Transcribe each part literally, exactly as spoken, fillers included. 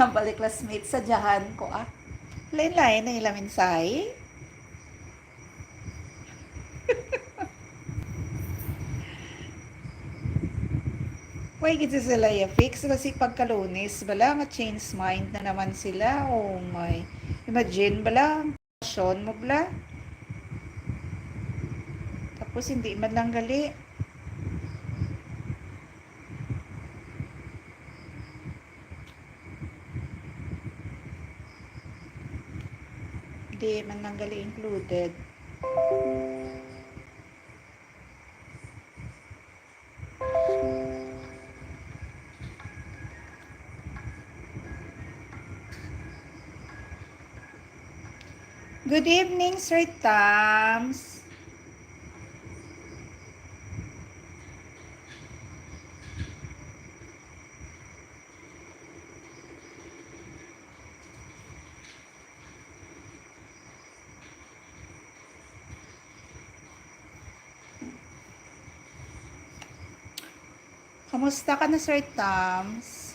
Ang balik classmate sa dyahan ko, ah. Lain-lain na ila mensahe. Why gid sila ya fix? Kasi pagka-Lunes bala, ma-change mind na naman sila. Oh my. Imagine bala, ang sitwasyon mo bala. Tapos hindi man lang gali. Hindi man lang gali included. Good evening, Sir Tams. Kamusta ka na, Sir Tams?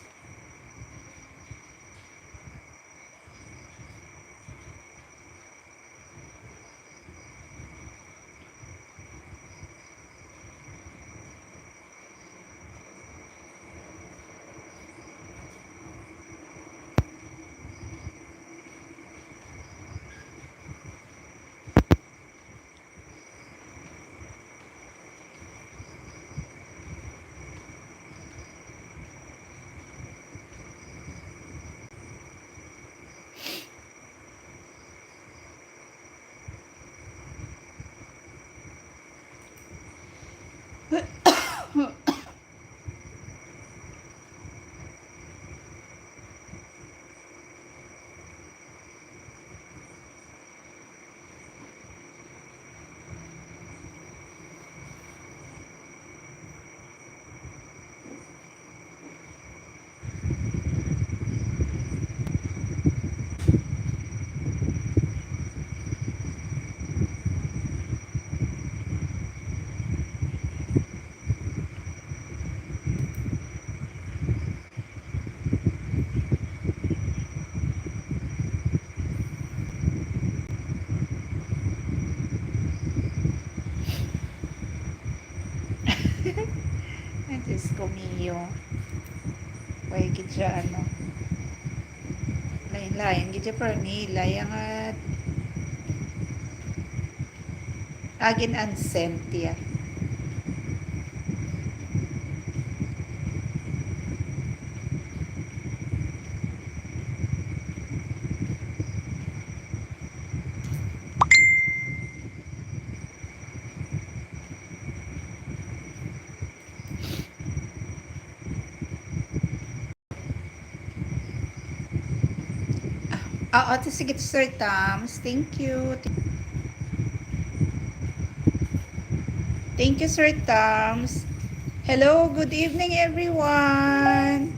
Ay, Diyos ko mio. Way gid siya, ano. Lain-lain gid siya, pero nila yang, ah, agin unsent ya. Ah, ah, sige, Sir Tams. Thank you. Thank you, Sir Tams. Hello, good evening, everyone.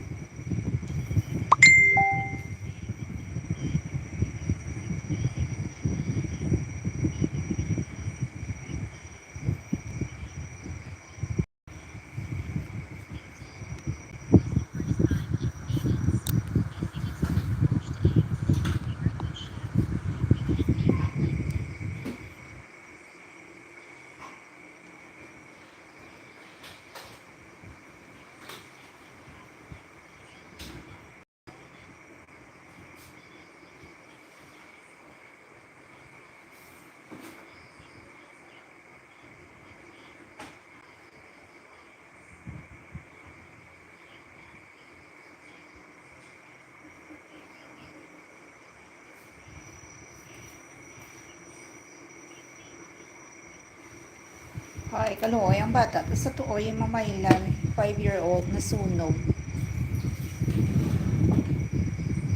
Ay, kaluoy ang bata. Tapos sa tuoy, yung mamaylan, five-year-old, nasunog.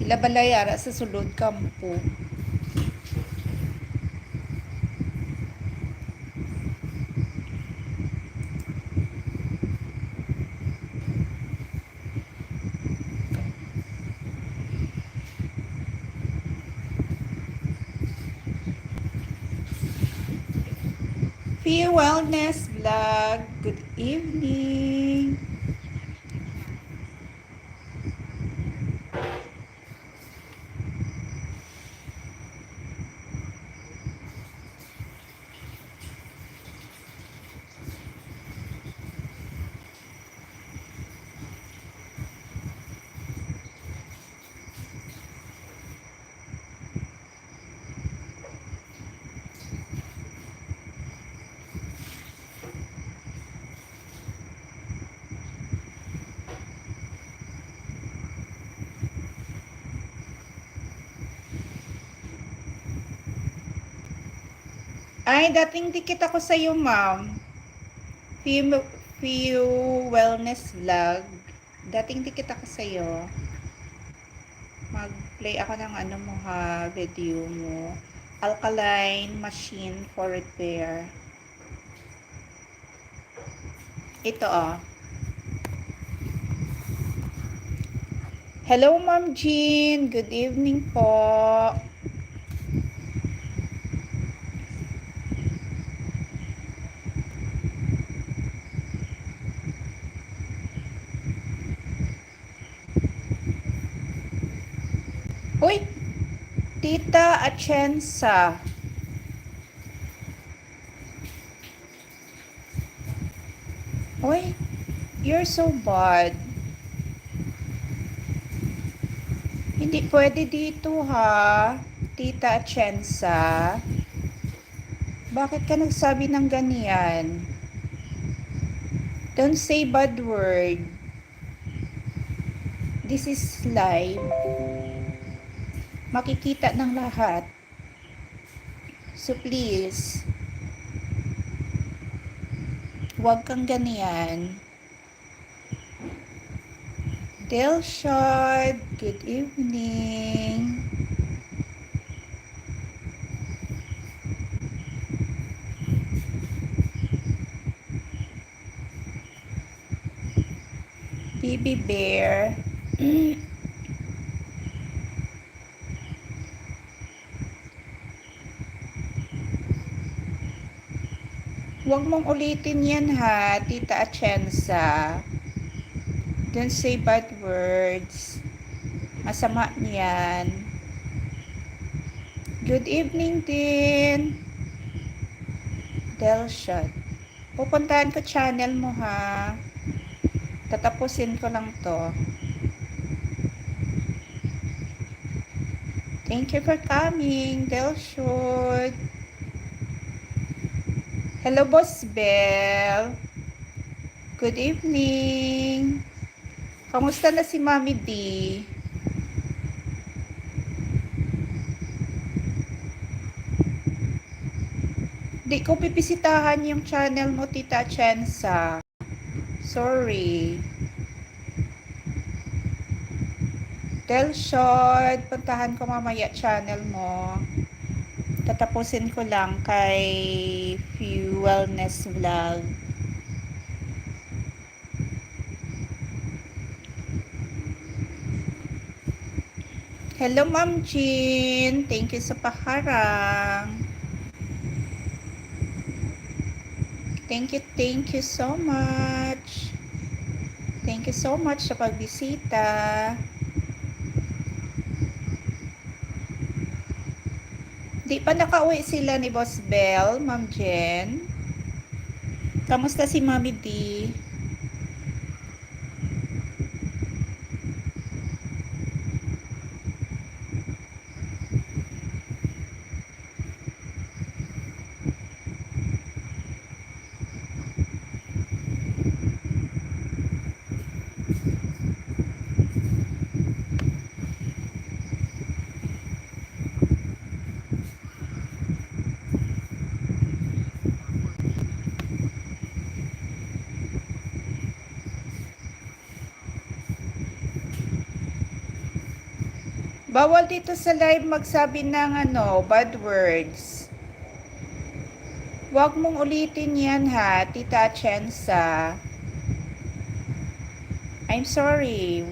Ila balay ara sa sulod kampo. Fia Wellness Vlog, good evening. Ay, dating dikit ako sa'yo, ma'am. Few, few wellness vlog. Dating dikit ako sa'yo. Mag-play ako ng ano mo ha, video mo. Alkaline machine for repair. Ito, oh. Hello, Ma'am Jean. Good evening po. Uy, Tita Atienza. Uy, you're so bad. Hindi pwede dito, ha, Tita Atienza. Bakit ka nagsabi ng ganyan? Don't say bad word. This is live. Makikita ng lahat. So please, huwag kang ganyan. Delshad, good evening. Baby Bear. Huwag mong ulitin yan ha, Tita Atienza. Don't say bad words. Masama niyan. Good evening din. Delshot. Pupuntahan ko channel mo ha. Tatapusin ko lang to. Thank you for coming, Delshot. Hello, Boss Bell. Good evening. Kamusta na si Mami D? Di ko bibisitahan yung channel mo, Tita Chensa. Sorry. Delshot, puntahan ko mamaya channel mo. Tatapusin ko lang kay Few Wellness Vlog. Hello, Ma'am Jean. Thank you sa paharang. Thank you, thank you so much. Thank you so much sa pagbisita. Di pa nakauwi sila ni Boss Bell, Ma'am Jen? Kamusta si Mami D? Bawal dito sa live magsabi ng ano, bad words. Huwag mong ulitin yan ha, Tita Chensa. I'm sorry.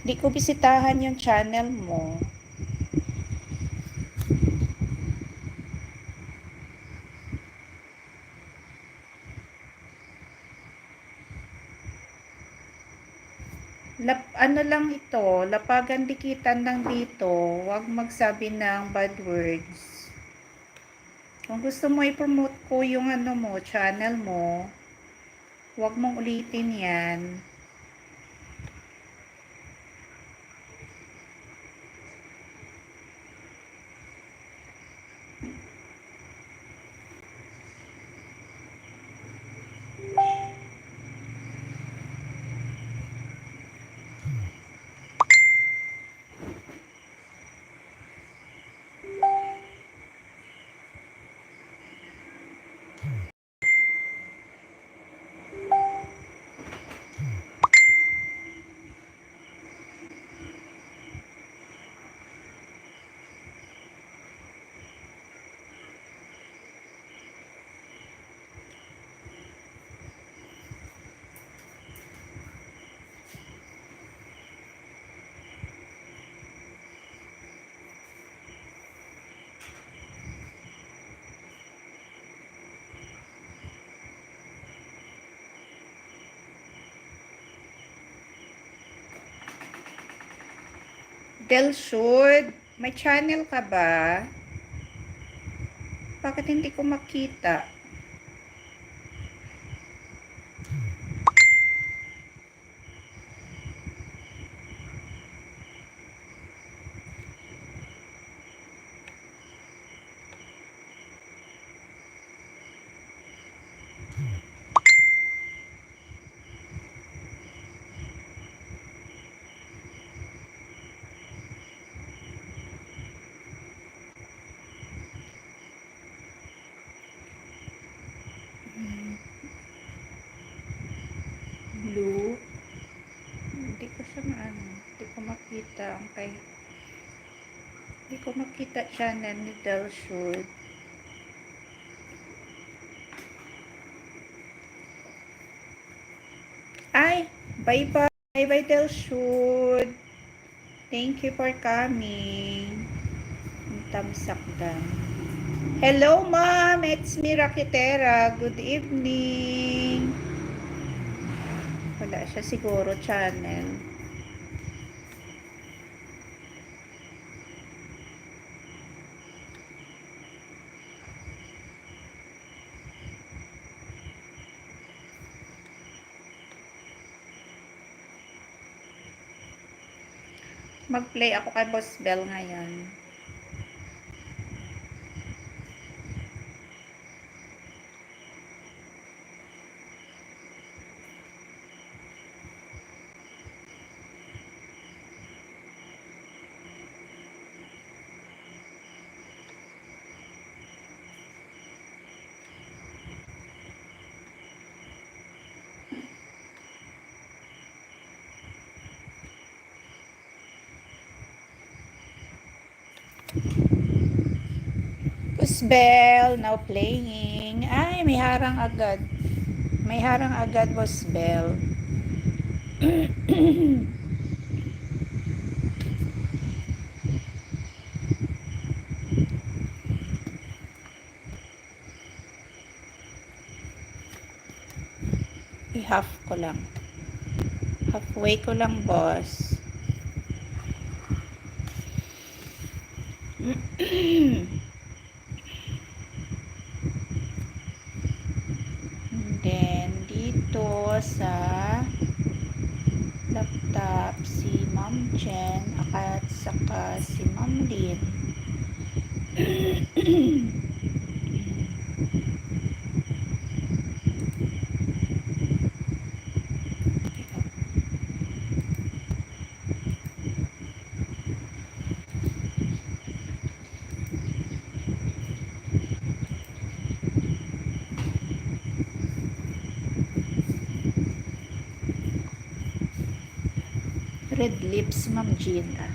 Di ko bisitahan yung channel mo. Lap-, ano lang ito, lapagan dikitan lang dito. Huwag magsabi ng bad words. Kung gusto mo i-promote ko yung ano mo, channel mo, huwag mong ulitin yan. Del Sud, may channel ka ba? Bakit hindi ko makita? Mm. Blue. Hindi ko siya maano. Hindi ko makita ang kay, hindi ko makita channel ni Del Sud. Ay, bye-bye. Bye-bye, Del Sud. Thank you for coming. Ang tamsak dan. Hello, ma'am. It's me, Rakitera. Good evening. Wala siya siguro channel. Mag-play ako kay Boss Bell ngayon. Boss Bell, now playing. Ay, may harang agad. May harang agad, Boss Bell. I-half ko lang. Halfway ko lang, boss. And then, dito sa laptop, si Ma'am Jen at saka si Ma'am Lynn. Red lips, Ma'am Jean, ah.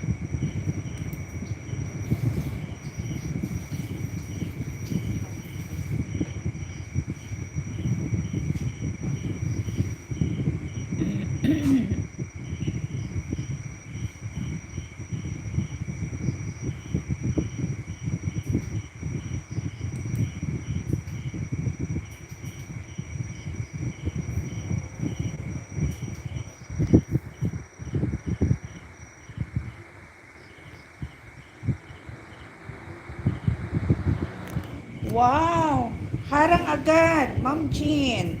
Wow! Harang agad, Ma'am Jean.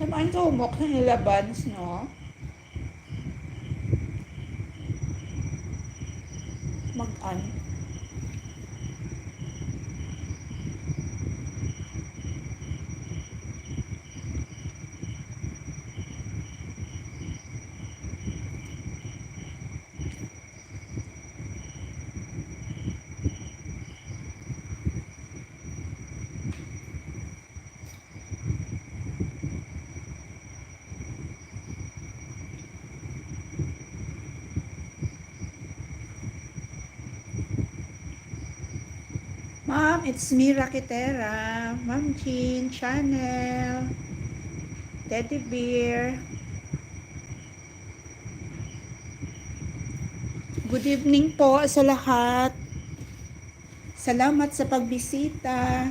Naman sa humok sa nilabans, no? Mag-an. Ma'am, it's me, Raketera. Ma'am Jean Channel. Teddy Bear. Good evening po sa lahat. Salamat sa pagbisita.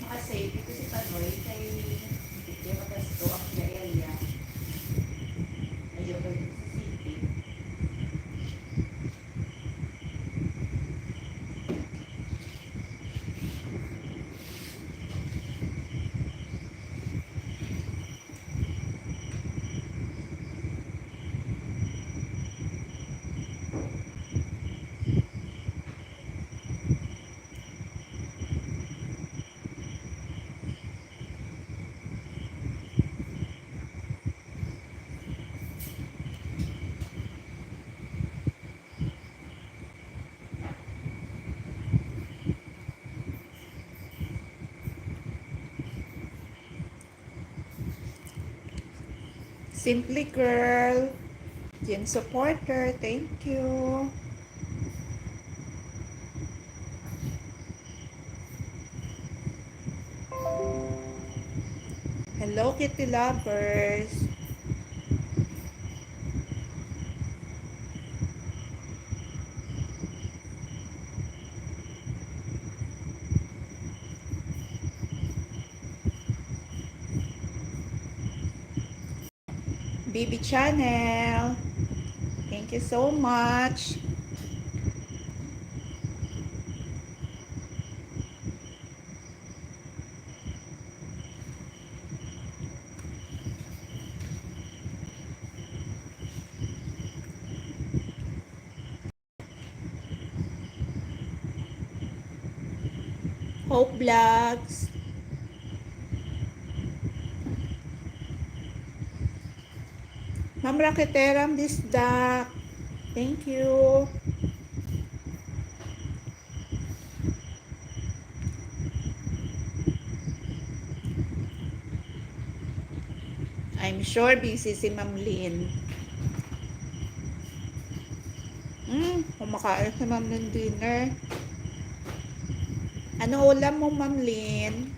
Makasave ko si Panoy kay hindi kaya makasto ang area. Ayaw ko sa city. Simply Girl, Jean Supporter, thank you. Hello, Kitty Lovers. B B Channel. Thank you so much. Hope Vlogs. Ma'am Raketerang Disdak. Thank you. I'm sure busy si Ma'am Lynn. Hmm, kumakain si Ma'am Lynn dinner. Ano ulam mo, Ma'am Lynn?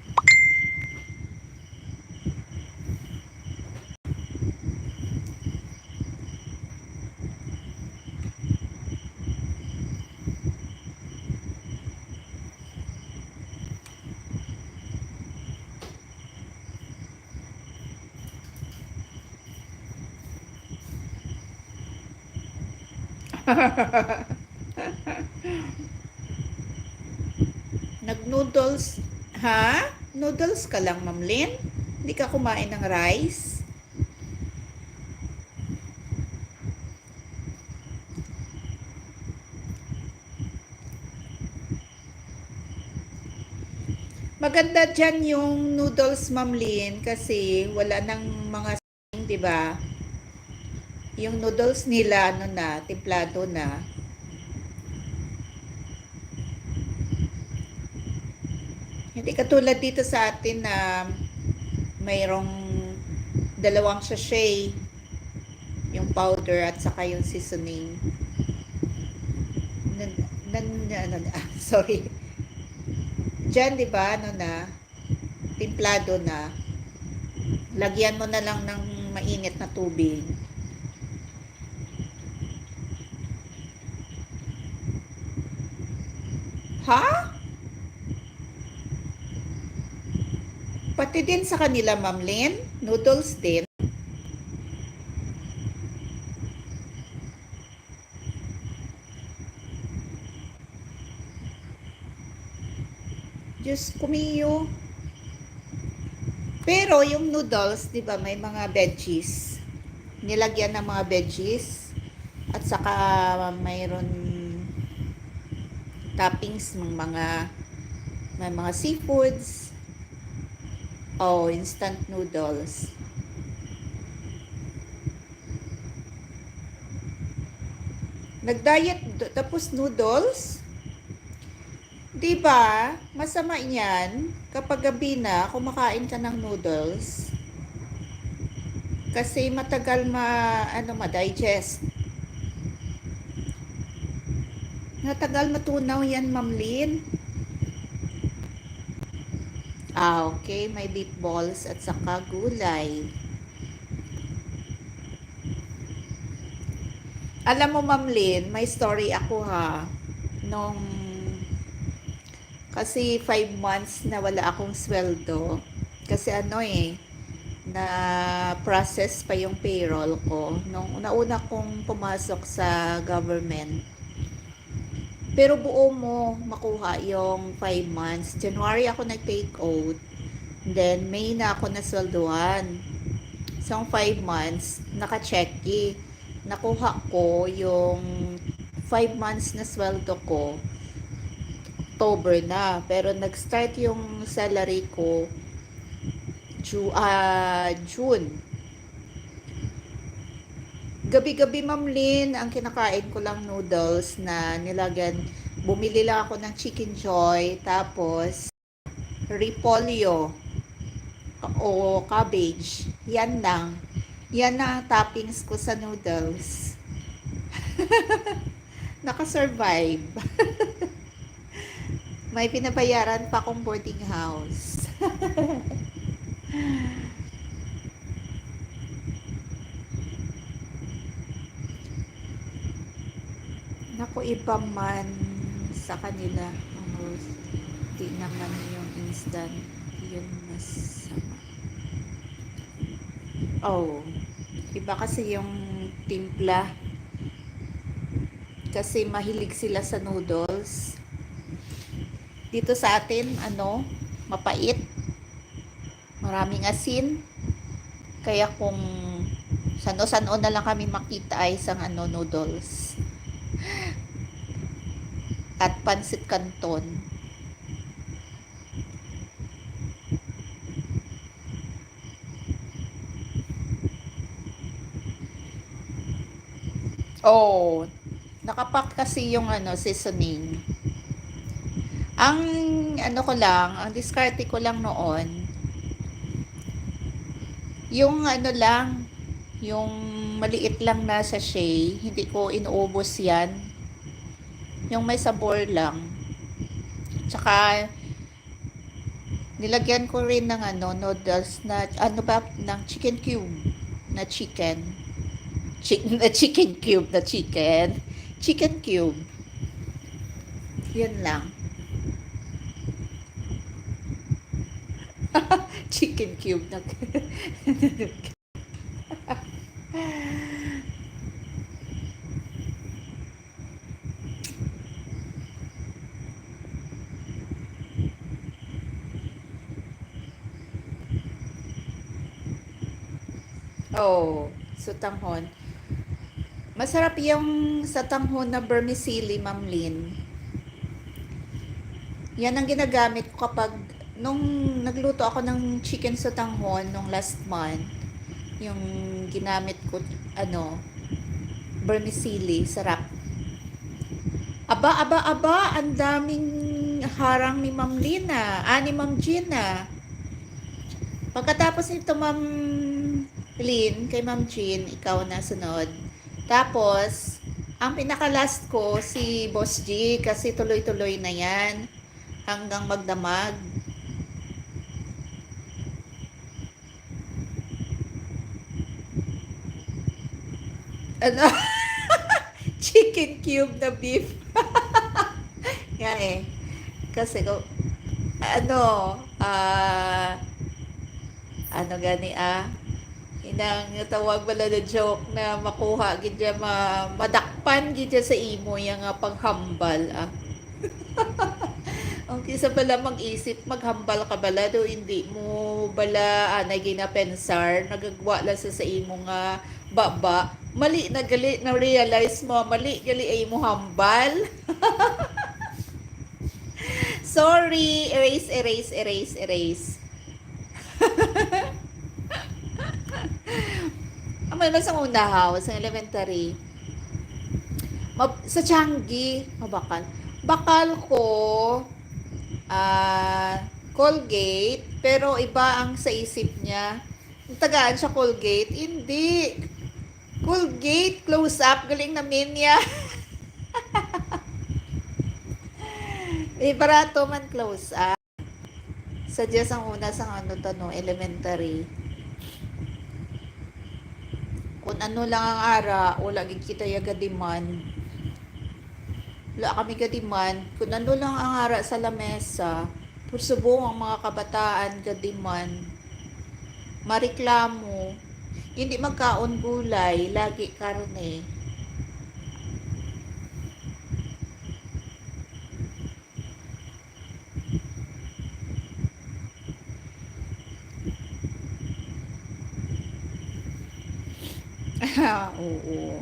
Nag-noodles, ha? Noodles ka lang, Ma'am Lynn? Hindi ka kumain ng rice? Maganda dyan yung noodles, Ma'am Lynn, kasi wala nang mga, di ba? Yung noodles nila, ano na, templado na. Hindi katulad dito sa atin na mayroong dalawang sachet, yung powder at saka yung seasoning. Nan, nan, nan, ah, sorry. Diyan, di ba, ano na, templado na. Lagyan mo na lang ng mainit na tubig. Ha? Pati din sa kanila, Ma'am Lynn? Noodles din? Diyos ko, mio. Pero yung noodles, di ba, may mga veggies. Nilagyan ng mga veggies. At saka mayroon toppings, ng mga, may mga seafoods. Oh, instant noodles. Nag-diet, d-, tapos noodles? Di ba? Masama yan kapag gabi na, kumakain ka ng noodles. Kasi matagal ma-, ano, ma-digest. Matagal matunaw yan, Ma'am Lynn. Ah, okay. May beef balls at saka gulay. Alam mo, Ma'am Lynn, may story ako, ha. Nung, kasi five months na wala akong sweldo. Kasi ano eh, na-process pa yung payroll ko. Nung una-una kong pumasok sa government, pero buo mo makuha yung five months. January ako nag-take out. Then, May na ako nasweldohan. So, ang five months, naka-check eh. Nakuha ko yung five months na sweldo ko, October na. Pero nag-start yung salary ko, Ju-, ah, June. Gabi-gabi, Ma'am Lynn, ang kinakain ko lang noodles na nilagyan, bumili lang ako ng Chicken Joy, tapos repolyo o cabbage. Yan lang. Yan na ang toppings ko sa noodles. Naka-survive. May binabayaran pa akong boarding house. Naku, iba man sa kanila ang roast. Di naman yung instant. Yun masama. Oh, iba kasi yung timpla. Kasi mahilig sila sa noodles. Dito sa atin, ano, mapait. Maraming asin. Kaya kung sano-sano na lang kami makita ay isang, ano, noodles. At pansit canton. Oh, nakapak kasi yung, ano, seasoning. Ang ano ko lang, ang diskarte ko lang noon, yung ano lang, yung maliit lang na sachet, hindi ko inuubos yan. Yung may sabor lang. Tsaka, nilagyan ko rin ng, ano, noodles na, ano ba, ng chicken cube na chicken. Chi-, na chicken cube na chicken. Chicken cube. Yun lang. Chicken cube na. Oh, sotanghon. Masarap yung sotanghon na vermicelli, Ma'am Lynn. Yan ang ginagamit ko kapag Nung nagluto ako ng chicken sotanghon nung last month, yung ginamit ko, ano, vermicelli, sarap. Aba, aba, aba, ang daming harang ni Ma'am Lina, ah, ni Ma'am Gina. Pagkatapos nito, Ma'am Lynn, kay Ma'am Jean, ikaw na sunod. Tapos, ang pinaka-last ko, si Boss G, kasi tuloy-tuloy na yan hanggang magdamag. Ano? Chicken cube na beef. Nga eh. Kasi ko, ano, ah, ano gani ah, inang tawag bala na joke na makuha gid siya, ma-, madakpan gid siya sa imo yang nga paghambal ah. Ang kisa bala mag-isip, maghambal ka bala do, hindi mo bala anay ginapensar, nagagwa lang sa, sa imo nga baba. Mali na gali, na-realize mo, mali gali ay imo hambal. Sorry, erase, erase, erase, erase. Amo naman sa unahaw, sa elementary. Mab-, sa Changi, mabakal. Bakal ko, ah, Colgate, pero iba ang sa isip niya. Tagaan siya Colgate? Hindi. Colgate, close up, galing na niya. Eh, barato man close up. Sa dya sang una sang ano to, no, elementary. Kung ano lang ang ara, wala gid kita ya ga-demand. Wala kami ga-demand. Kung ano lang ang ara sa lamesa, pero subong ang mga kabataan ga-demand. Mareklamo. Hindi magkaon gulay, lagi karne. Oo.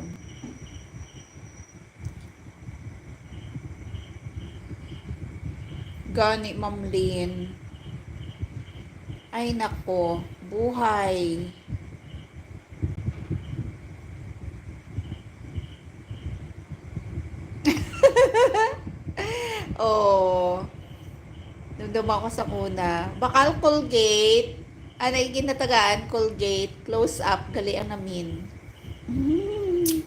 Gani, Ma'am Lynn. Ay, nako. Buhay. Oh. Dumduma ko sa una. Bakal Colgate. Anay ginatagaan, Colgate. Close up. Gali ang namin. Mm.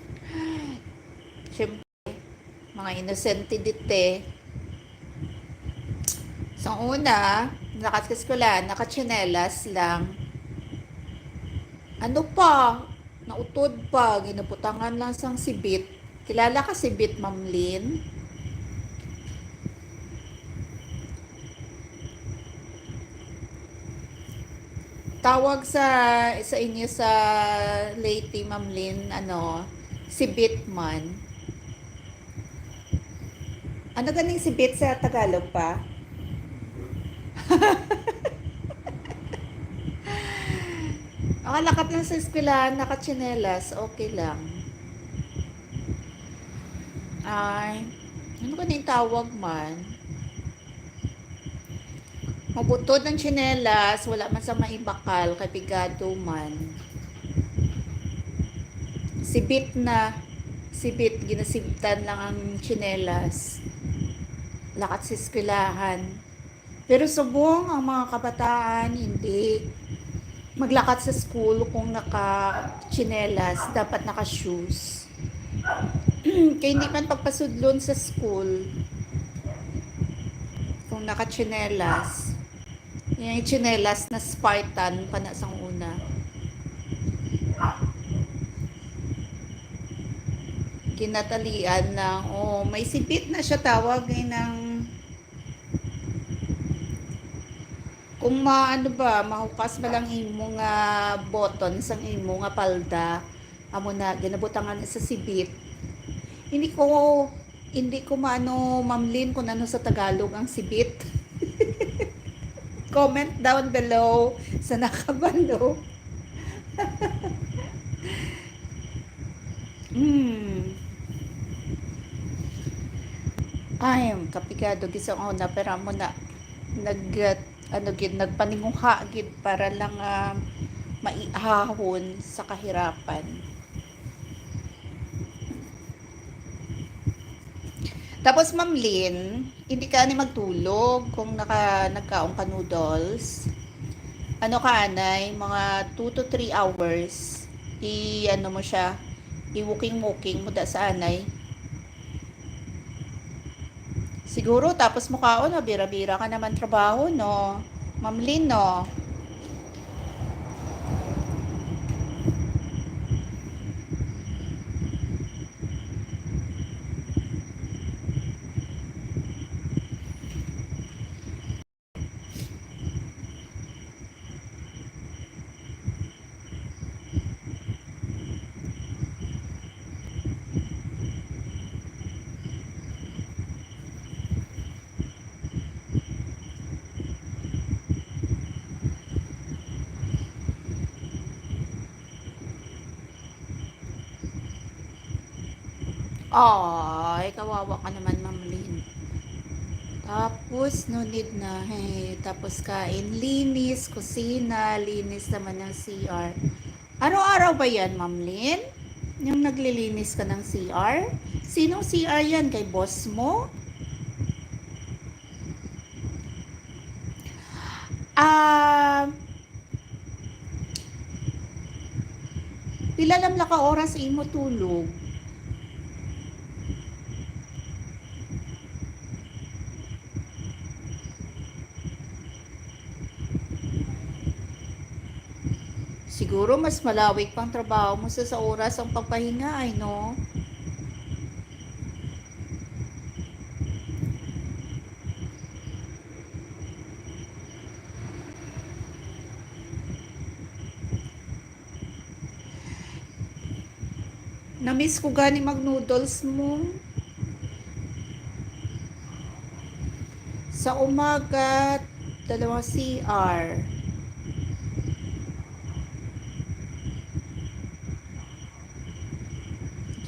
Siyempre, mga inosente dite. Sa una, nakat sa eskwelahan, nakatsinelas lang. Ano pa? Nautod pa, ginabutangan lang sang sibit. Kilala ka sibit, Ma'am Lynn? Tawag sa, sa inyo sa Leyte, Ma'am Lynn, ano, sibit man. Ano ganing sibit sa Tagalog pa? Makalakat lang sa eskwelahan, nakatsinelas, okay lang. Ay, ano ganing tawag man? Mabutod ang tsinelas, wala man sa maibakal, kay pigado man. Sibit na, sibit, ginasibtan lang ang tsinelas. Lakat sa eskwelahan. Pero subong ang mga kabataan, hindi maglakat sa school kung naka-tsinelas, dapat naka-shoes. Kay hindi man pagpasudlon sa school kung naka-tsinelas. Yung tsinelas na Spartan pa na sang una. Ginatalian lang. Oh, may sibit na siya tawag eh, ng kung maano ba, mahukas ba lang imo nga button sang imo nga palda, amo na, ginabutangan na sa sibit. Hindi ko, hindi ko maano, Ma'am Lynn, kung ano sa Tagalog ang sibit. Comment down below sa nakabalo. Mm. Ay, kapigado, gisang una, pero amo na, nag-, ano gid, nagpaninguha gid para lang, ah, maihahon sa kahirapan. Tapos, Ma'am Lynn, hindi ka ani magtulog kung naka-, nagkaon ka noodles. Ano ka anay, mga two to three hours, i-, ano mo siya, i-walking-walking mo da sa anay. Siguro, tapos mo kaon, ah, bira-bira ka naman trabaho, no? Ma'am Lynn, no? Ay, kawawa ka naman, Ma'am Lynn. Tapos, no need na. Hey, tapos kain, linis, kusina, linis naman ng C R. Araw-araw ba yan, Ma'am Lynn? Yung naglilinis ka ng C R? Sinong C R yan? Kay boss mo? Ah, pila lang la ka oras imo tulog? Siguro mas malawig pang trabaho mo sa, sa oras ang pagpahinga, ay, no? Na-miss ko gani mag-noodles mo. Sa umaga, dalawang C R.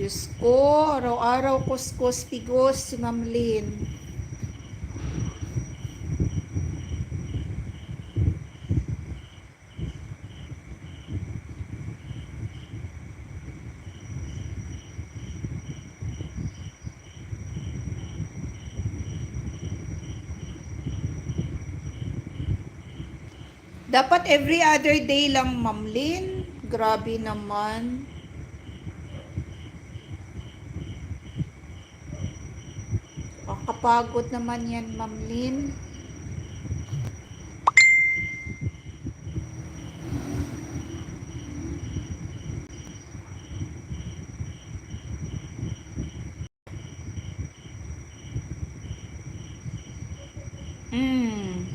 Diyos ko, araw-araw kuskus, pigos si Ma'am Lynn. Dapat every other day lang, Ma'am Lynn. Grabe naman. Kakapagod naman yan, Ma'am Lynn. Mm.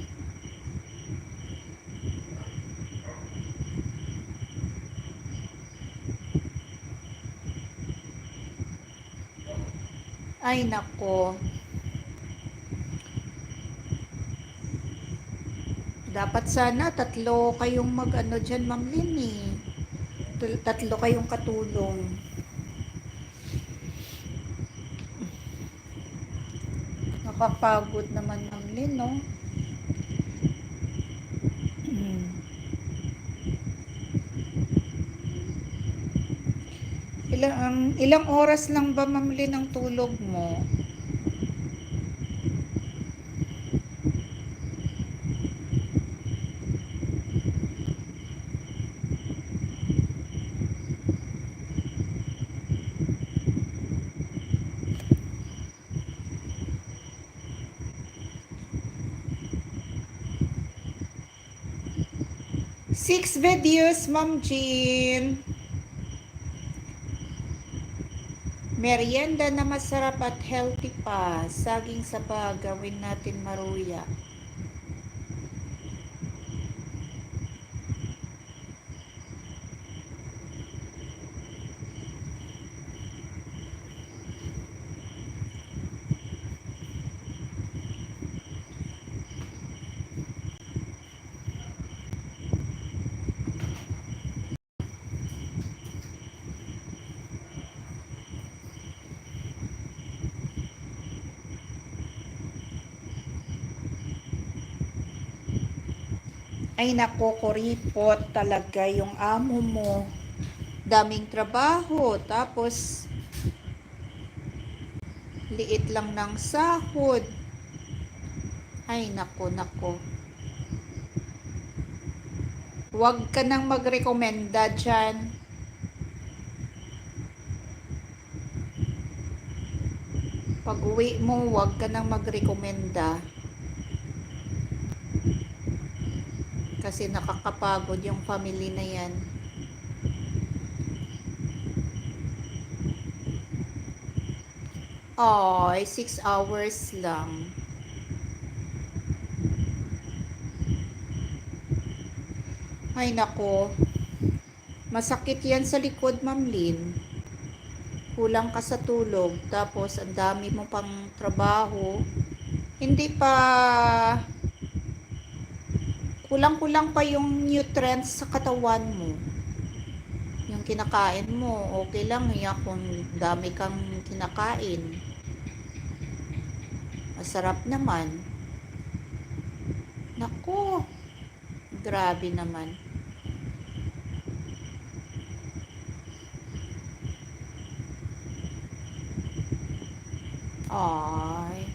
Ay, nako. Dapat sana tatlo kayong mag-ano dyan, Ma'am Lynn, eh. Tul-, tatlo kayong katulong. Nakakapagod naman, Ma'am Lynn, no? Mm. Ilang, ang, ilang oras lang ba, Ma'am Lynn, ang tulog mo? Six videos, Ma'am Jean. Merienda na masarap at healthy pa. Saging sa pag, gawin natin maruya. Ay nako, kuripot talaga yung amo mo. Daming trabaho, tapos liit lang ng sahod. Ay nako, nako. Huwag ka nang magrekomenda dyan. Pag-uwi mo, huwag ka nang magrekomenda. Kasi nakakapagod yung family na yan. Ay, six hours lang. Ay, nako. Masakit yan sa likod, Ma'am Lynn. Kulang ka sa tulog, tapos ang dami mo pang trabaho. Hindi pa, kulang-kulang pa yung nutrients sa katawan mo. Yung kinakain mo, okay lang ya kung dami kang kinakain. Masarap naman. Naku, grabe naman. Ay.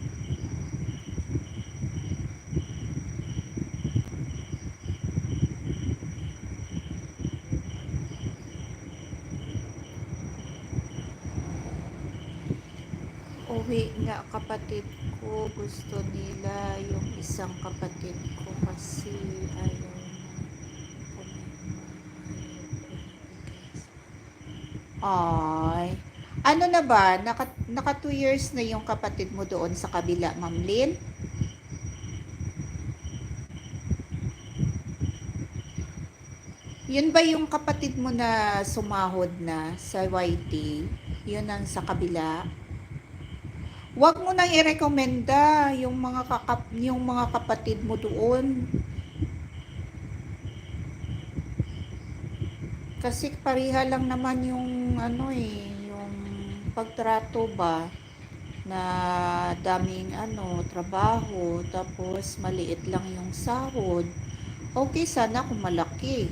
Uwi nga kapatid ko, gusto nila yung isang kapatid ko kasi ayaw na. Ay. Ano na ba? Naka, naka two years na yung kapatid mo doon sa kabila, Ma'am Lynn? Yun ba yung kapatid mo na sumahod na sa Y T? Yun ang sa kabila? Wag mo nang irekomenda yung mga kakap-, yung mga kapatid mo doon. Kasi pareha lang naman yung ano eh, yung pagtrato ba na daming ano, trabaho, tapos maliit lang yung sahod. Okay sana kung malaki.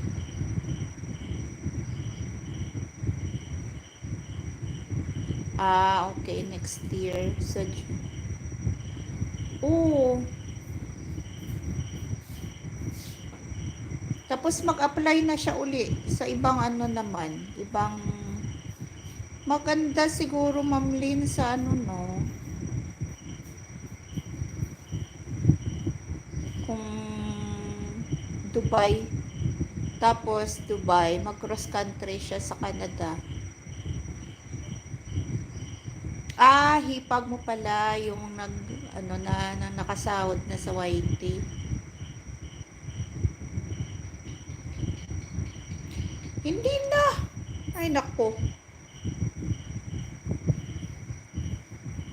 Ah, okay, next year sa Ju-, oo. Tapos mag-apply na siya uli sa ibang ano naman, ibang, maganda siguro, Ma'am Lynn, sa ano, no? Kung Dubai, tapos Dubai, mag-cross country siya sa Canada. Ah, hipag mo pala yung nag, ano na, nang nakasahod na sa Y T. Hindi na. Ay, nako.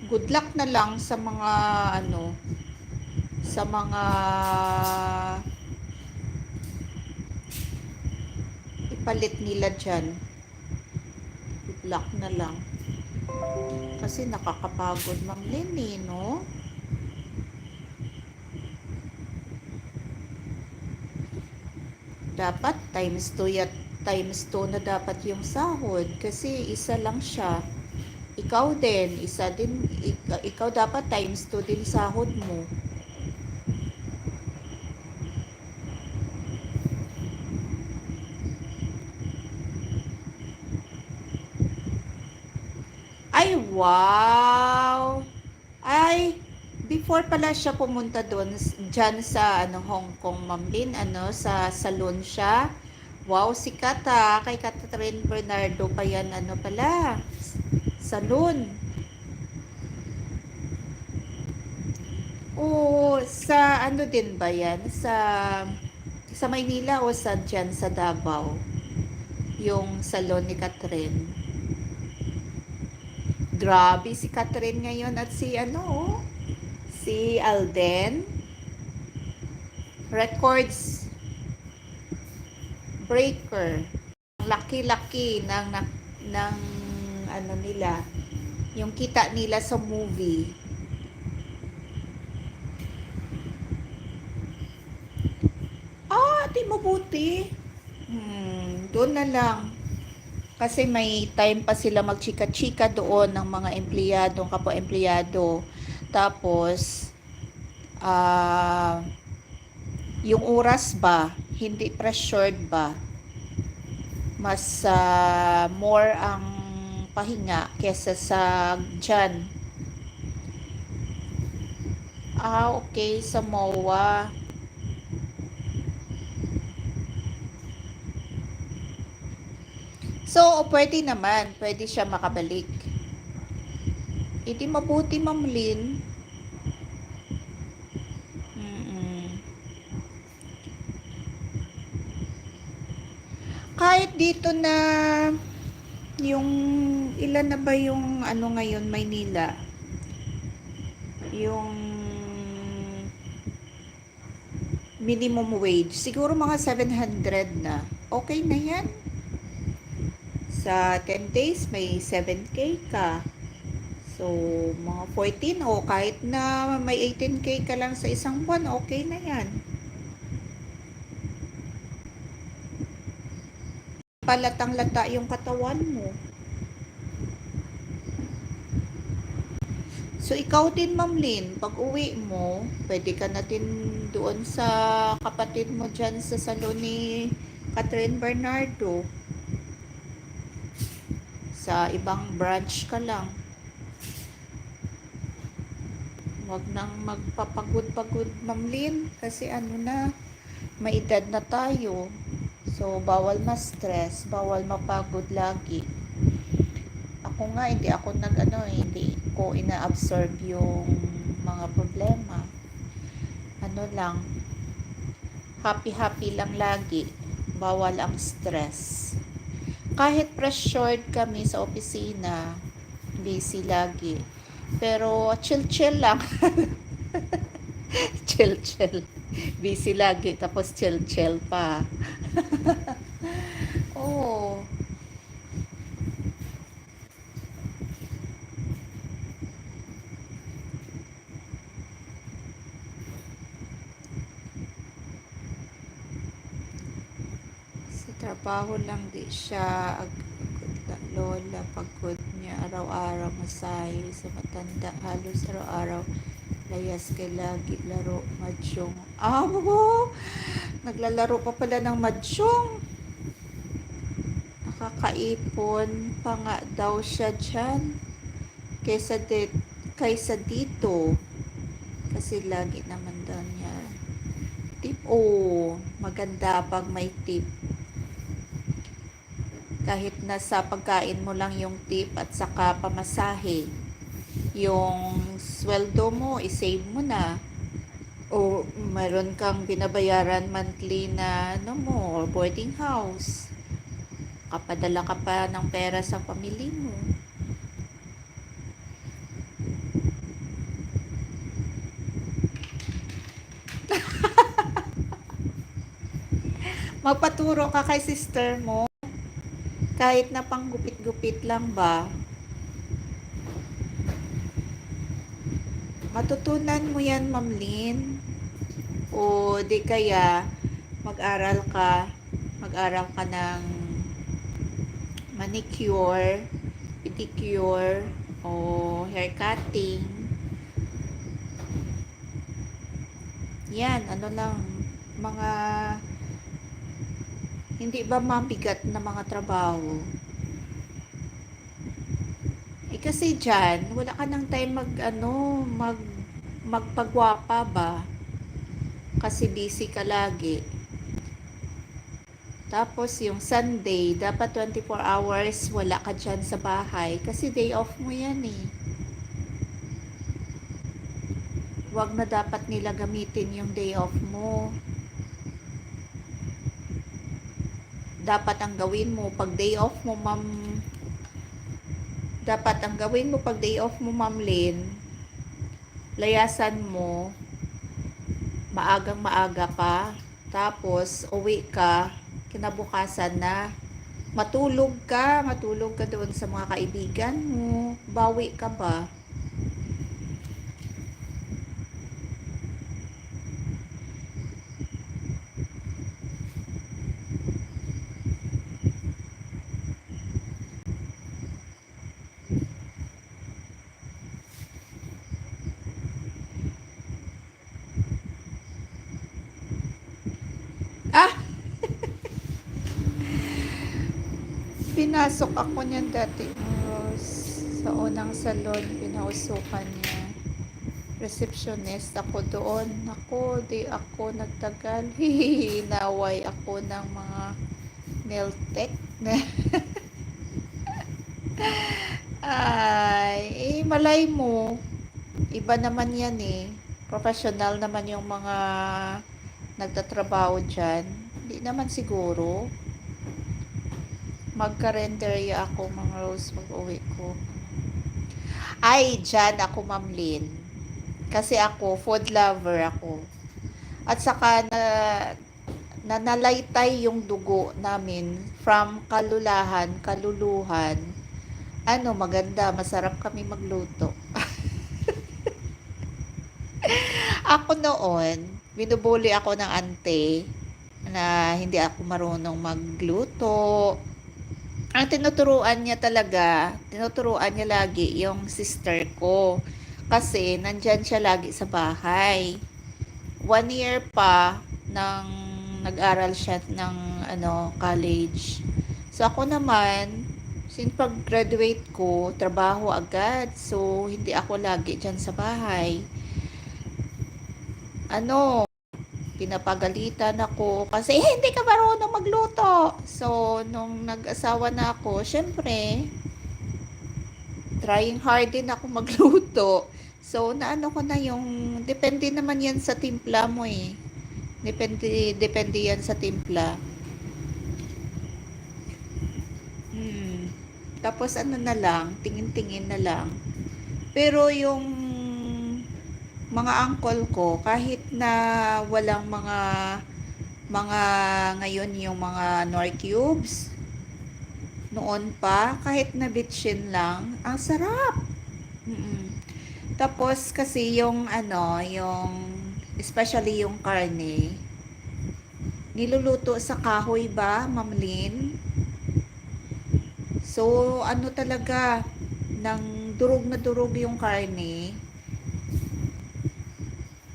Good luck na lang sa mga, ano, sa mga ipalit nila dyan. Good luck na lang. Kasi nakakapagod, Ma'am Lynn, eh, no? Dapat times two yat-, times two na dapat yung sahod kasi isa lang siya. Ikaw din, isa din, ik-, ikaw dapat times two din sahod mo. Ay, wow! Ay, before pala siya pumunta doon, s-, dyan sa, ano, Hong Kong, Ma'am Lynn, ano, sa salon siya. Wow, sikat ha. Kay Catherine Bernardo pa yan, ano pala, s-, salon. O, sa ano din ba yan? Sa, sa Maynila o sa, dyan sa Davao? Yung salon ni Catherine. Grabe si Catherine ngayon at si ano, oh, si Alden. Records breaker. Laki-laki ng, ng, ng ano nila, yung kita nila sa movie. Ah, Di mabuti. Hmm, doon na lang. Kasi may time pa sila magchika-chika doon ng mga empleyado, kapwa empleyado. Tapos, ah, yung oras ba, hindi pressured ba? Mas, ah, more ang pahinga kesa sa dyan. Ah, okay, sa moa. So, pwede naman, pwede siya makabalik. Hindi mabuti, Ma'am Lynn. Mm-mm. Kahit dito na yung, ilan na ba yung ano ngayon, Maynila? Yung minimum wage, siguro mga seven hundred na. Okay na yan. Sa ten days, may seven K ka. So, mga fourteen, o kahit na may eighteen K ka lang sa isang buwan, okay na yan. Palatang-lata yung katawan mo. So, ikaw din, Ma'am Lynn, pag uwi mo, pwede ka na din doon sa kapatid mo dyan sa salon ni Catherine Bernardo. Sa ibang branch ka lang. Wag nang magpapagod-pagod, Ma'am Lynn, kasi ano na, may edad na tayo. So, bawal ma-stress, bawal mapagod lagi. Ako nga, hindi ako nag-ano, eh, hindi ko ina-absorb yung mga problema. Ano lang, happy-happy lang lagi. Bawal ang stress. Kahit pressured kami sa opisina, busy lagi. Pero chill-chill lang. Chill-chill. Busy lagi, tapos chill-chill pa. Oo. Sa trabaho lang di siya ag-, lola, pagod niya, araw-araw masahe sa matanda, halos araw-araw layas kay lagi laro, mahjong. Ah, oo! Naglalaro pa pala ng mahjong. Nakakaipon pa nga daw siya dyan kaysa di-, kaysa dito. Kasi lagi naman daw niya tip. Oh, maganda pag may tip. Kahit na sa pagkain mo lang yung tip at saka pamasahe. Yung sweldo mo, i-save mo na. O meron kang binabayaran monthly na, ano mo, boarding house. Kapadala ka pa ng pera sa family mo. Magpaturo ka kay sister mo. Kahit na panggupit-gupit lang ba. Matutunan mo yan, Ma'am Lynn. O di kaya, mag-aral ka, mag-aral ka ng manicure, pedicure, o hair cutting. Yan, ano lang, mga hindi ba mabigat na mga trabaho? Eh, kasi dyan, wala ka ng time mag, ano, mag, magpagwapa ba? Kasi busy ka lagi. Tapos, yung Sunday, dapat twenty-four hours, wala ka dyan sa bahay. Kasi day off mo yan eh. Wag na dapat nila gamitin yung day off mo. Dapat ang gawin mo pag day off mo, ma'am, dapat ang gawin mo pag day off mo, Ma'am Lynn, layasan mo, maagang maaga pa, tapos uwi ka, kinabukasan na, matulog ka, matulog ka doon sa mga kaibigan mo, bawi ka ba? Pinasok ako niyan dati, Rose, sa unang salon, pinausukan niya. Receptionist ako doon. Ako, di ako nagtagal. Hinaway ako ng mga nail tech. Ay, eh, malay mo. Iba naman yan eh. Professional naman yung mga nagtatrabaho dyan. Hindi naman siguro. Magkarinderya ako, Ma'am Rose, pag uwi ko. Ay, dyan ako, Ma'am Lynn. Kasi ako, food lover ako. At saka na, nanalaytay yung dugo namin from kalulahan, kaluluhan. Ano, maganda, masarap kami magluto. Ako noon, binubuli ako ng ante na hindi ako marunong magluto. Ang tinuturuan niya talaga, tinuturuan niya lagi yung sister ko. Kasi nandyan siya lagi sa bahay. One year pa nang nag-aral siya ng, ano, college. So, ako naman, since pag-graduate ko, trabaho agad. So, hindi ako lagi dyan sa bahay. Ano, pinapagalitan ako kasi, "Eh, hindi ka marunong magluto." So, nung nag-asawa na ako, syempre, trying hard din ako magluto. So, naano ko na yung, depende naman yan sa timpla mo eh. Depende, depende yan sa timpla. Hmm. Tapos ano na lang, tingin-tingin na lang. Pero yung mga uncle ko, kahit na walang mga, mga ngayon yung mga Knorr cubes, noon pa, kahit na bitchin lang, ang sarap. Mm. Tapos kasi yung ano, yung, especially yung karne, niluluto sa kahoy ba, Ma'am Lynn? So, ano talaga, nang durog na durog yung karne.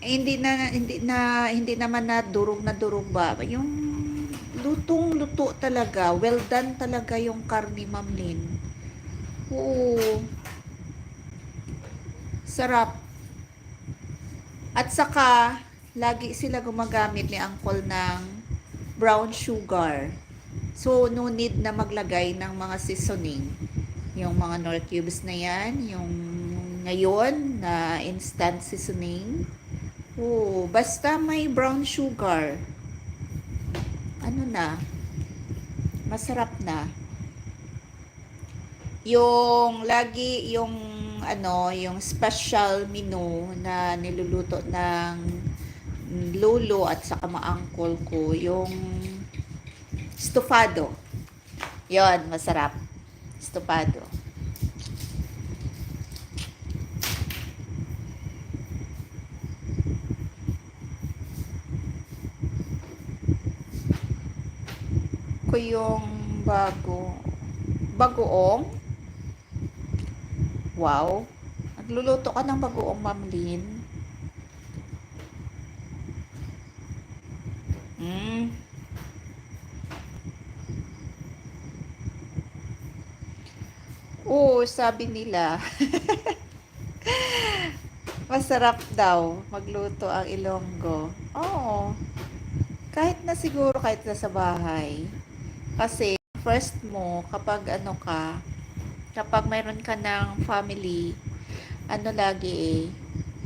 Eh, hindi na, hindi na, hindi naman na durog na durog ba? Yung lutong-luto talaga, well done talaga yung karne, Ma'am Lynn. Oo. Sarap. At saka, lagi sila gumagamit ni Uncle ng brown sugar. So, no need na maglagay ng mga seasoning. Yung mga Knorr cubes na yan, yung ngayon na instant seasoning. Oo, basta may brown sugar, ano na, masarap na. Yung lagi, yung ano, yung special menu na niluluto ng lolo at saka mga uncle ko, yung estofado. Yon, masarap. Estofado. Ko yung bago, bagoong. Wow. Nagluluto ka ng bagoong, Ma'am Lynn? Mm. Oo, sabi nila. Masarap daw magluto ang Ilonggo. Oo. Kahit na siguro, kahit na sa bahay. Kasi first mo, kapag ano ka, kapag mayroon ka ng family, ano lagi eh,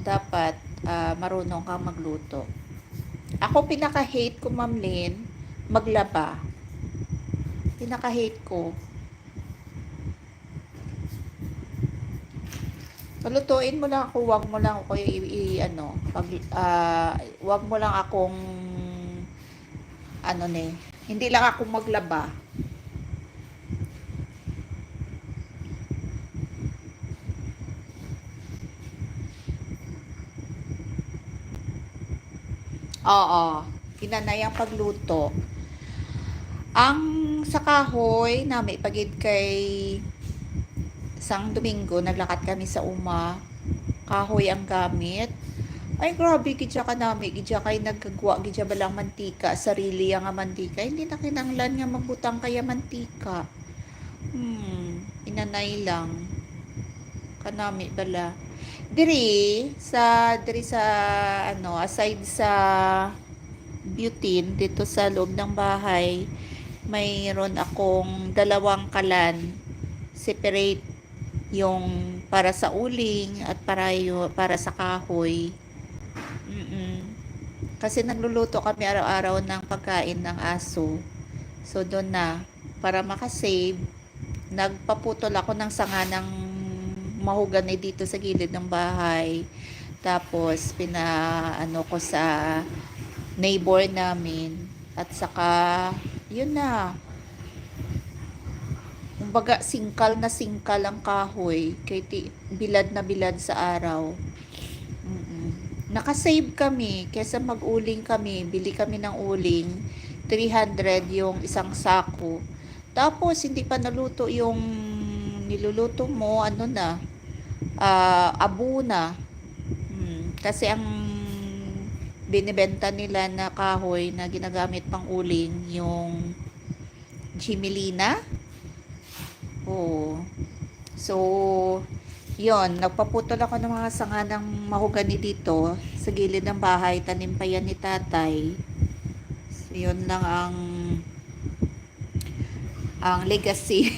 dapat, ah, marunong kang magluto. Ako, pinaka-hate ko, Ma'am Lynn, maglaba. Pinaka-hate ko. Palutuin mo lang ako, wag mo lang ako i, i- ano, pag, ah, wag mo lang akong, ano ni, hindi lang ako maglaba. Oo, ginanay ang pagluto. Ang sa kahoy, nami pa gid kay sang Domingo, naglakat kami sa uma. Kahoy ang gamit. Ay, grabe, gid siya kanami, gid siya kay nagkagwa, gid siya balang mantika, sarili nga mantika. Hindi na kinahanglan nga magbutang kaya mantika. Hmm, inanay lang. Kanami bala. Diri sa, diri sa, ano, aside sa butane, dito sa loob ng bahay, mayroon akong dalawang kalan. Separate yung para sa uling at para, yu-, para sa kahoy. Mm-mm. Kasi nagluluto kami araw-araw ng pagkain ng aso. So, doon na, para makasave, nagpaputol ako ng sanga ng mahogany dito sa gilid ng bahay. Tapos, pina-, ano ko sa neighbor namin. At saka, yun na. Kumbaga, singkal na singkal ang kahoy. Kay ti-, bilad na bilad sa araw. Mm-mm. Nakasave kami kesa mag-uling kami. Bili kami ng uling, three hundred yung isang sako. Tapos, hindi pa naluto yung niluluto mo, ano na, ah, abo na. Hmm, kasi ang binibenta nila na kahoy na ginagamit pang uling, yung Gmelina. Oo. So, yon, nagpaputol ako ng mga sanga ng mahogany dito sa gilid ng bahay. Tanim pa yan ni tatay. So, yun lang ang, ang legacy.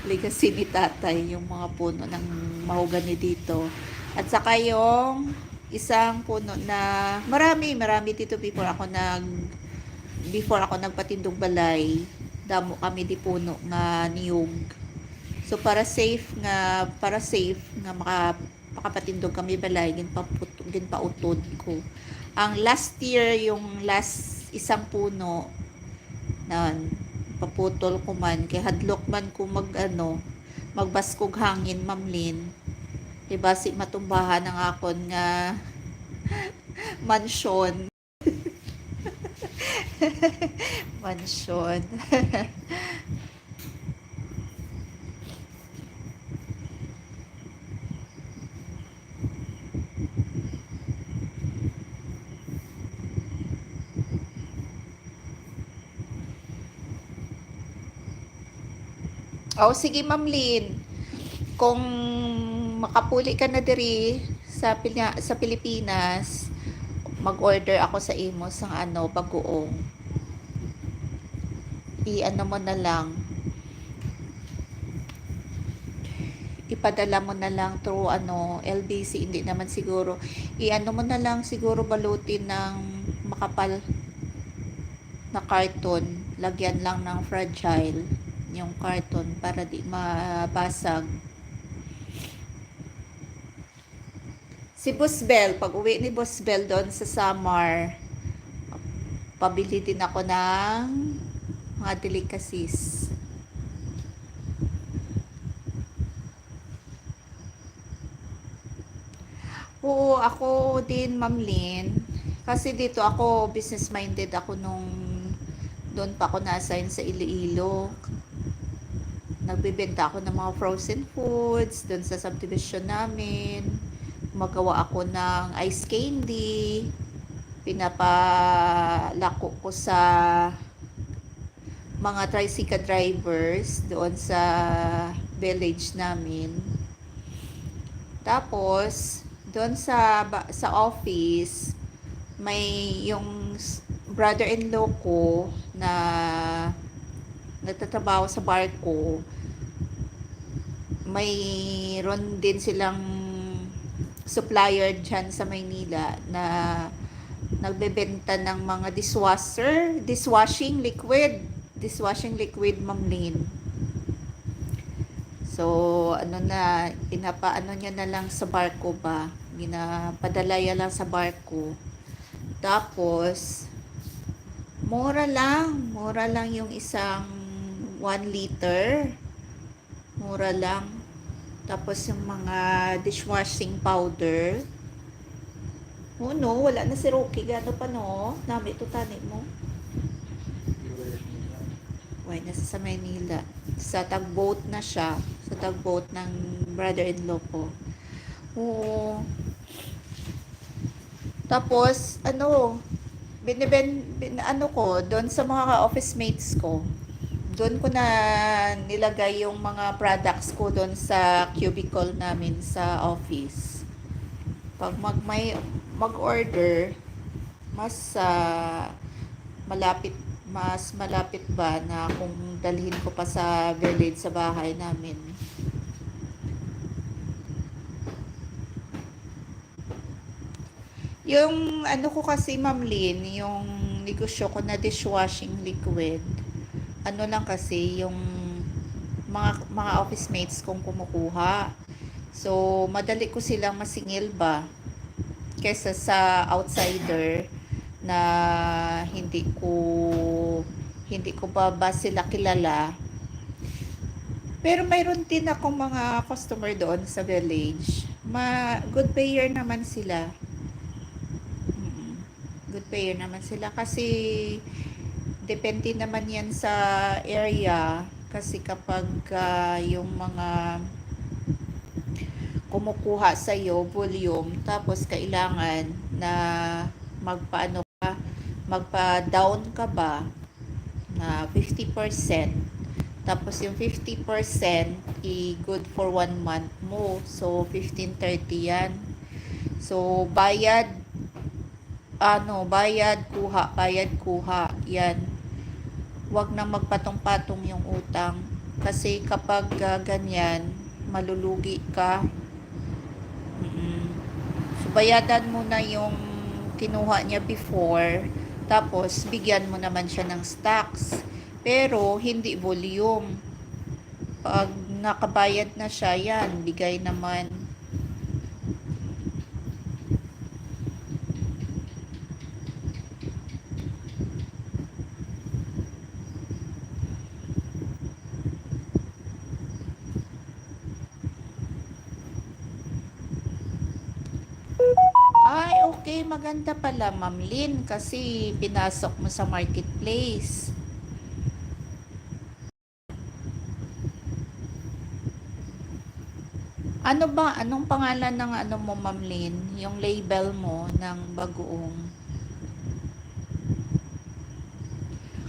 Legacy ni tatay, yung mga puno ng mahogany dito. At saka yung isang puno na marami, marami dito before ako nag, before ako nagpatindog balay. Damo kami di puno nga niyog. So, para safe nga, para safe nga maka-, makapatindog kami balay, ginpaput-, ginpautod ko. Ang last year, yung last isang puno, nan, paputol ko man, kay hadlok man ko mag, ano, magbaskog hangin, Ma'am Lynn. Kay basi matumbahan ang akon nga mansyon. Mansyon. Oh, sige, Ma'am Lynn. Kung makapuli ka na diri sa Pina-, sa Pilipinas, mag-order ako sa imo sang, ano, bagoong. I-ano mo na lang. Ipadala mo na lang through, ano, L B C, hindi naman siguro. I-ano mo na lang siguro, balutin ng makapal na karton. Lagyan lang ng fragile yung karton para di mabasag. Si Boss Bel, pag-uwi ni Boss Bel doon sa Samar, pabili din ako ng mga delicacies. Oo, ako din, Ma'am Lynn. Kasi dito ako, business-minded ako nung doon pa ako na-assign sa Iloilo. Nagbebenta ako ng mga frozen foods doon sa subdivision namin. Gumagawa ako ng ice candy. Pinapalako ko sa mga tricycle drivers doon sa village namin. Tapos, doon sa ba-, sa office, may yung s-, brother-in-law ko na nagtatrabaho sa barko. Mayroon din silang supplier dyan sa Maynila na nagbebenta ng mga dishwasher, dishwashing liquid, dishwashing liquid, Ma'am Lynn. So, ano na, pinapaano niya na lang sa barko ba? Ginapadala niya lang sa barko. Tapos, mura lang, mura lang yung isang one liter. Mura lang. Tapos yung mga dishwashing powder. Oh, no, wala na si Rocky. Gano pa, no? Nami to tani mo. Why, nasa sa Maynila. Sa tugboat na siya. Sa tugboat ng brother-in-law ko. Oo. Tapos, ano, biniben-, bin-, ano ko, doon sa mga office mates ko, Doon ko na nilagay yung mga products ko doon sa cubicle namin sa office. Pag mag, may, mag-order, mas ah, malapit, mas malapit ba na kung dalhin ko pa sa village, sa bahay namin. Yung ano ko kasi, Ma'am Lynn, yung negosyo ko na dishwashing liquid, ano lang kasi, yung mga, mga office mates kong kumukuha. So, madali ko silang masingil ba kaysa sa outsider na hindi ko, hindi ko pa ba sila kilala. Pero mayroon din akong mga customer doon sa village. Ma, good payer naman sila. Mm. Good payer naman sila kasi depende naman yan sa area. Kasi kapag ah, yung mga kumukuha sa iyo volume, tapos kailangan na magpaano ka, magpa-down ka ba na fifty percent. Tapos yung fifty percent i good for one month mo. So fifteen thirty yan. So bayad, ano, bayad, kuha, bayad, kuha. Yan. Wag nang magpatong-patong yung utang. Kasi kapag ah, ganyan, malulugi ka. Mm. So, bayadan mo na yung kinuha niya before. Tapos, bigyan mo naman siya ng stocks. Pero, hindi volume. Pag nakabayad na siya, yan, bigay naman. Ay, okay. Maganda pala, Ma'am Lynn, kasi pinasok mo sa marketplace. Ano ba? Anong pangalan ng ano mo, Ma'am Lynn? Yung label mo ng bagoong?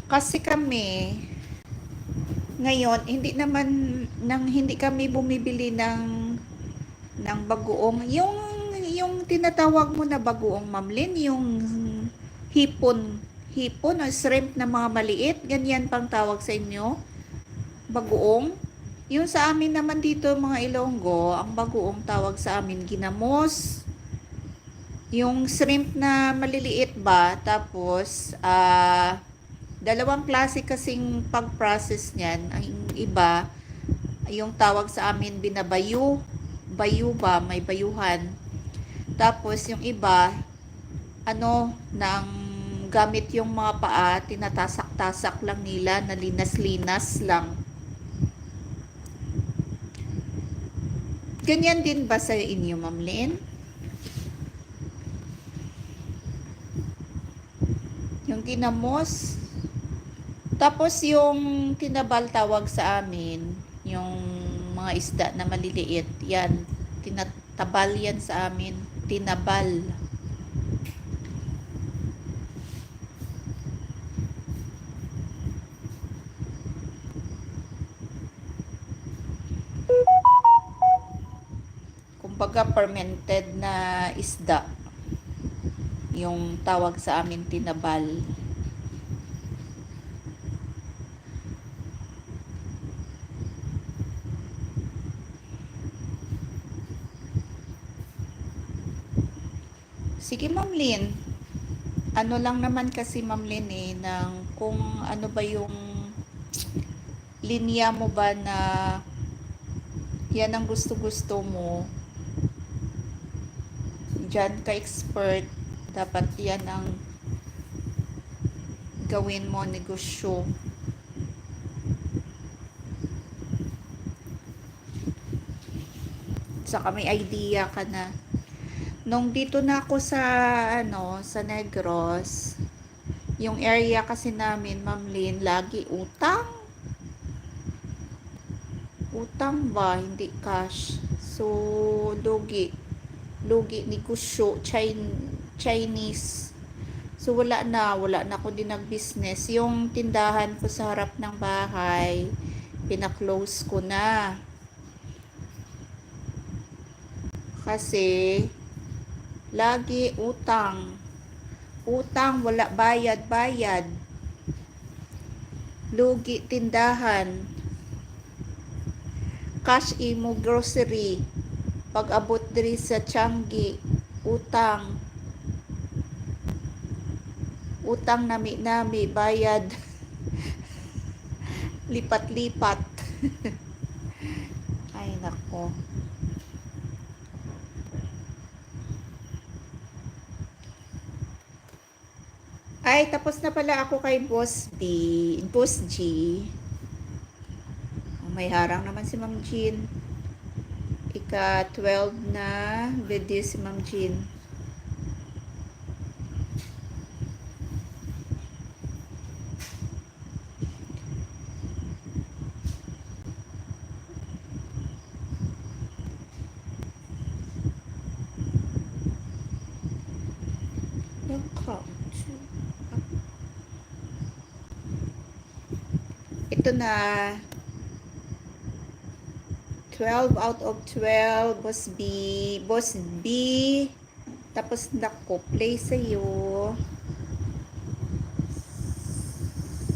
Kasi kami, ngayon, hindi naman, nang hindi kami bumibili ng, ng bagoong. Yung, yung tinatawag mo na bagoong, Ma'am Lynn, yung hipon, hipon o shrimp na mga maliit, ganyan pang tawag sa inyo? Bagoong? Yung sa amin naman dito, mga Ilonggo, ang bagoong tawag sa amin, ginamos. Yung shrimp na maliliit ba, tapos, ah, dalawang klase kasing pag-process niyan. Ang iba, yung tawag sa amin, binabayo. Bayo ba? May bayuhan. Tapos, yung iba, ano, nang gamit yung mga paa, tinatasak-tasak lang nila, nalinas-linas lang. Ganyan din ba sa inyo, Ma'am Lynn? Yung ginamos. Tapos yung tinabal tawag sa amin, yung mga isda na maliliit, yan. Tinatabal yan sa amin. Tinabal. Kumbaga, fermented na isda. Yung tawag sa amin, tinabal. Sige, Ma'am Lynn. Ano lang naman kasi, Ma'am Lynn, eh, ng kung ano ba yung linya mo ba na yan ang gusto-gusto mo. Diyan ka expert, dapat yan ang gawin mo negosyo. Saka may idea ka na. Nung dito na ako sa, ano, sa Negros, yung area kasi namin, Ma'am Lynn, lagi utang. Utang ba? Hindi cash. So, lugi. Lugi negosyo, Chin-, Chinese. So, wala na, wala na ko din nag-business. Yung tindahan ko sa harap ng bahay, pina-close ko na. Kasi, lagi utang. Utang, wala bayad, bayad. Lugi tindahan. Cash imo grocery. Pag-abot diri sa Changi, utang. Utang nami-nami, bayad. Lipat-lipat. Ay, nako. Ay, tapos na pala ako kay Boss B, Boss G. Oh, may harang naman si Ma'am Jean. Ika twelve na video si Ma'am Jean. Welcome to, ito na, twelve out of twelve, Boss B, Boss B. Tapos nako, play sa'yo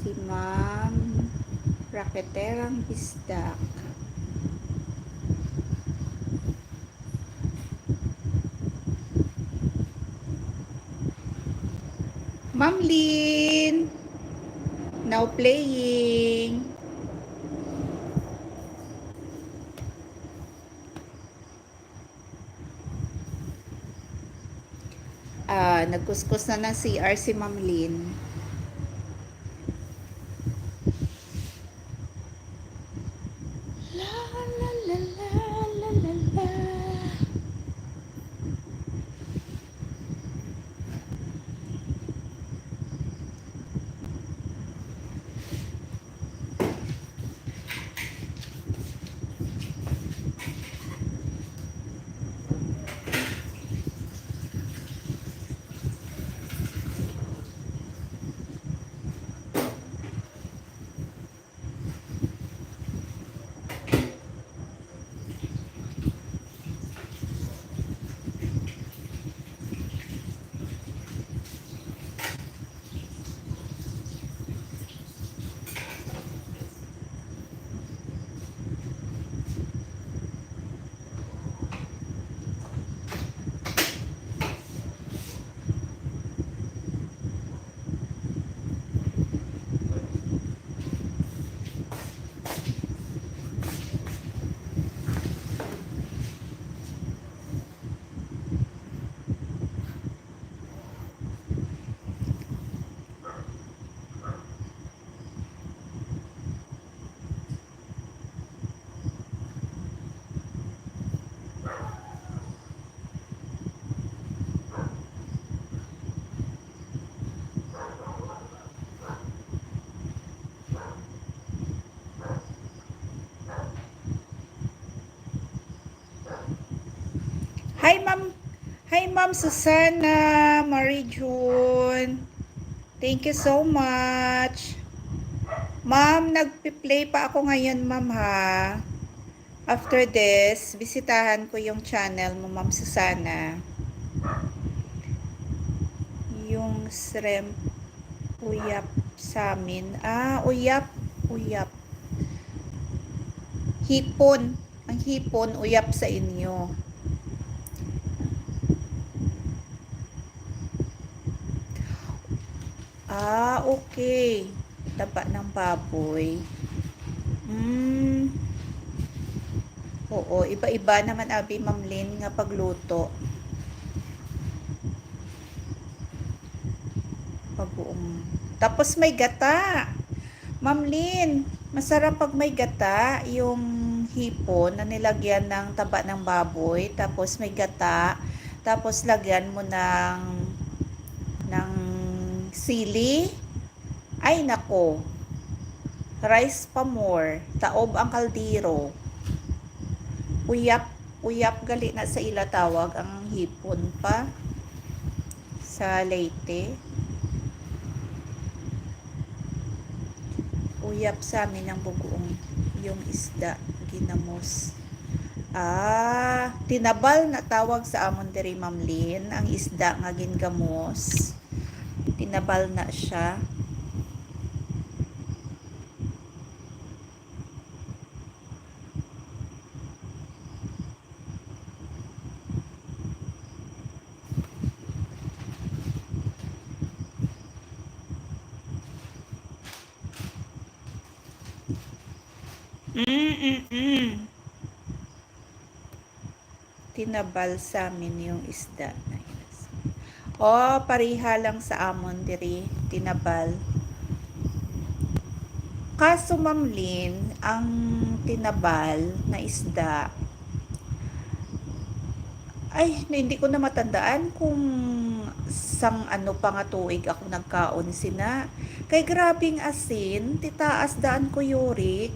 si Ma'am Raketerang Bisdak. Ma'am Lynn, now playing. Ah, nagkuskus na ng C R si Ma'am Lynn. La, la, la, la, la, la, la. Hi, Ma'am. Hi, Ma'am Susana, Marie June. Thank you so much. Ma'am, nagpi-play pa ako ngayon, ma'am, ha. After this, bisitahan ko yung channel mo, Ma'am Susana. Yung shrimp, uyap sa amin. Ah, uyap, uyap. Hipon. Ang hipon, uyap sa inyo. Ah, okay. Taba ng baboy. Mm. Oo, iba-iba naman, abi, Ma'am Lynn, nga pagluto. Pag-uum. Tapos may gata. Ma'am Lynn, masarap pag may gata, yung hipon na nilagyan ng taba ng baboy, tapos may gata, tapos lagyan mo ng, ng sili. Ay, nako. Rice pa more. Taob ang kaldero. Uyap, uyap gali na sa ila tawag ang hipon pa sa Leyte. Uyap sa amin ang bug-ong, yung isda ginamos. Ah, tinabal na tawag sa amon diri, Ma'am Lynn, ang isda nga gingamos. Tinabal na siya. Mm-mm. Tinabal sa amin yung isda na yun. Oh, pareha lang sa amon diri, tinabal. Kaso, Ma'am Lynn, ang tinabal na isda, ay, na, hindi ko na matandaan kung sang ano pa nga tuig ako nagkaon sina. Kay grabing asin, titaas daan ko, Yorick.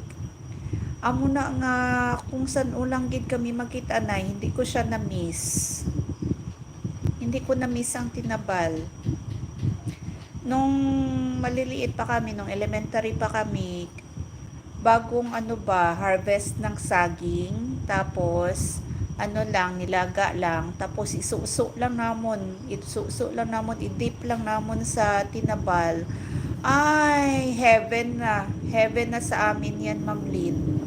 Amo na nga, kung san-o lang gid kami magkita, nay, hindi ko siya na-miss. Hindi ko na-miss ang tinabal. Nung maliliit pa kami, nung elementary pa kami, bagong ano ba, harvest ng saging, tapos ano lang, nilaga lang, tapos isuso lang namon, isuso lang namon, i-dip lang namon sa tinabal. Ay, heaven na, heaven na sa amin yan, Ma'am Lynn.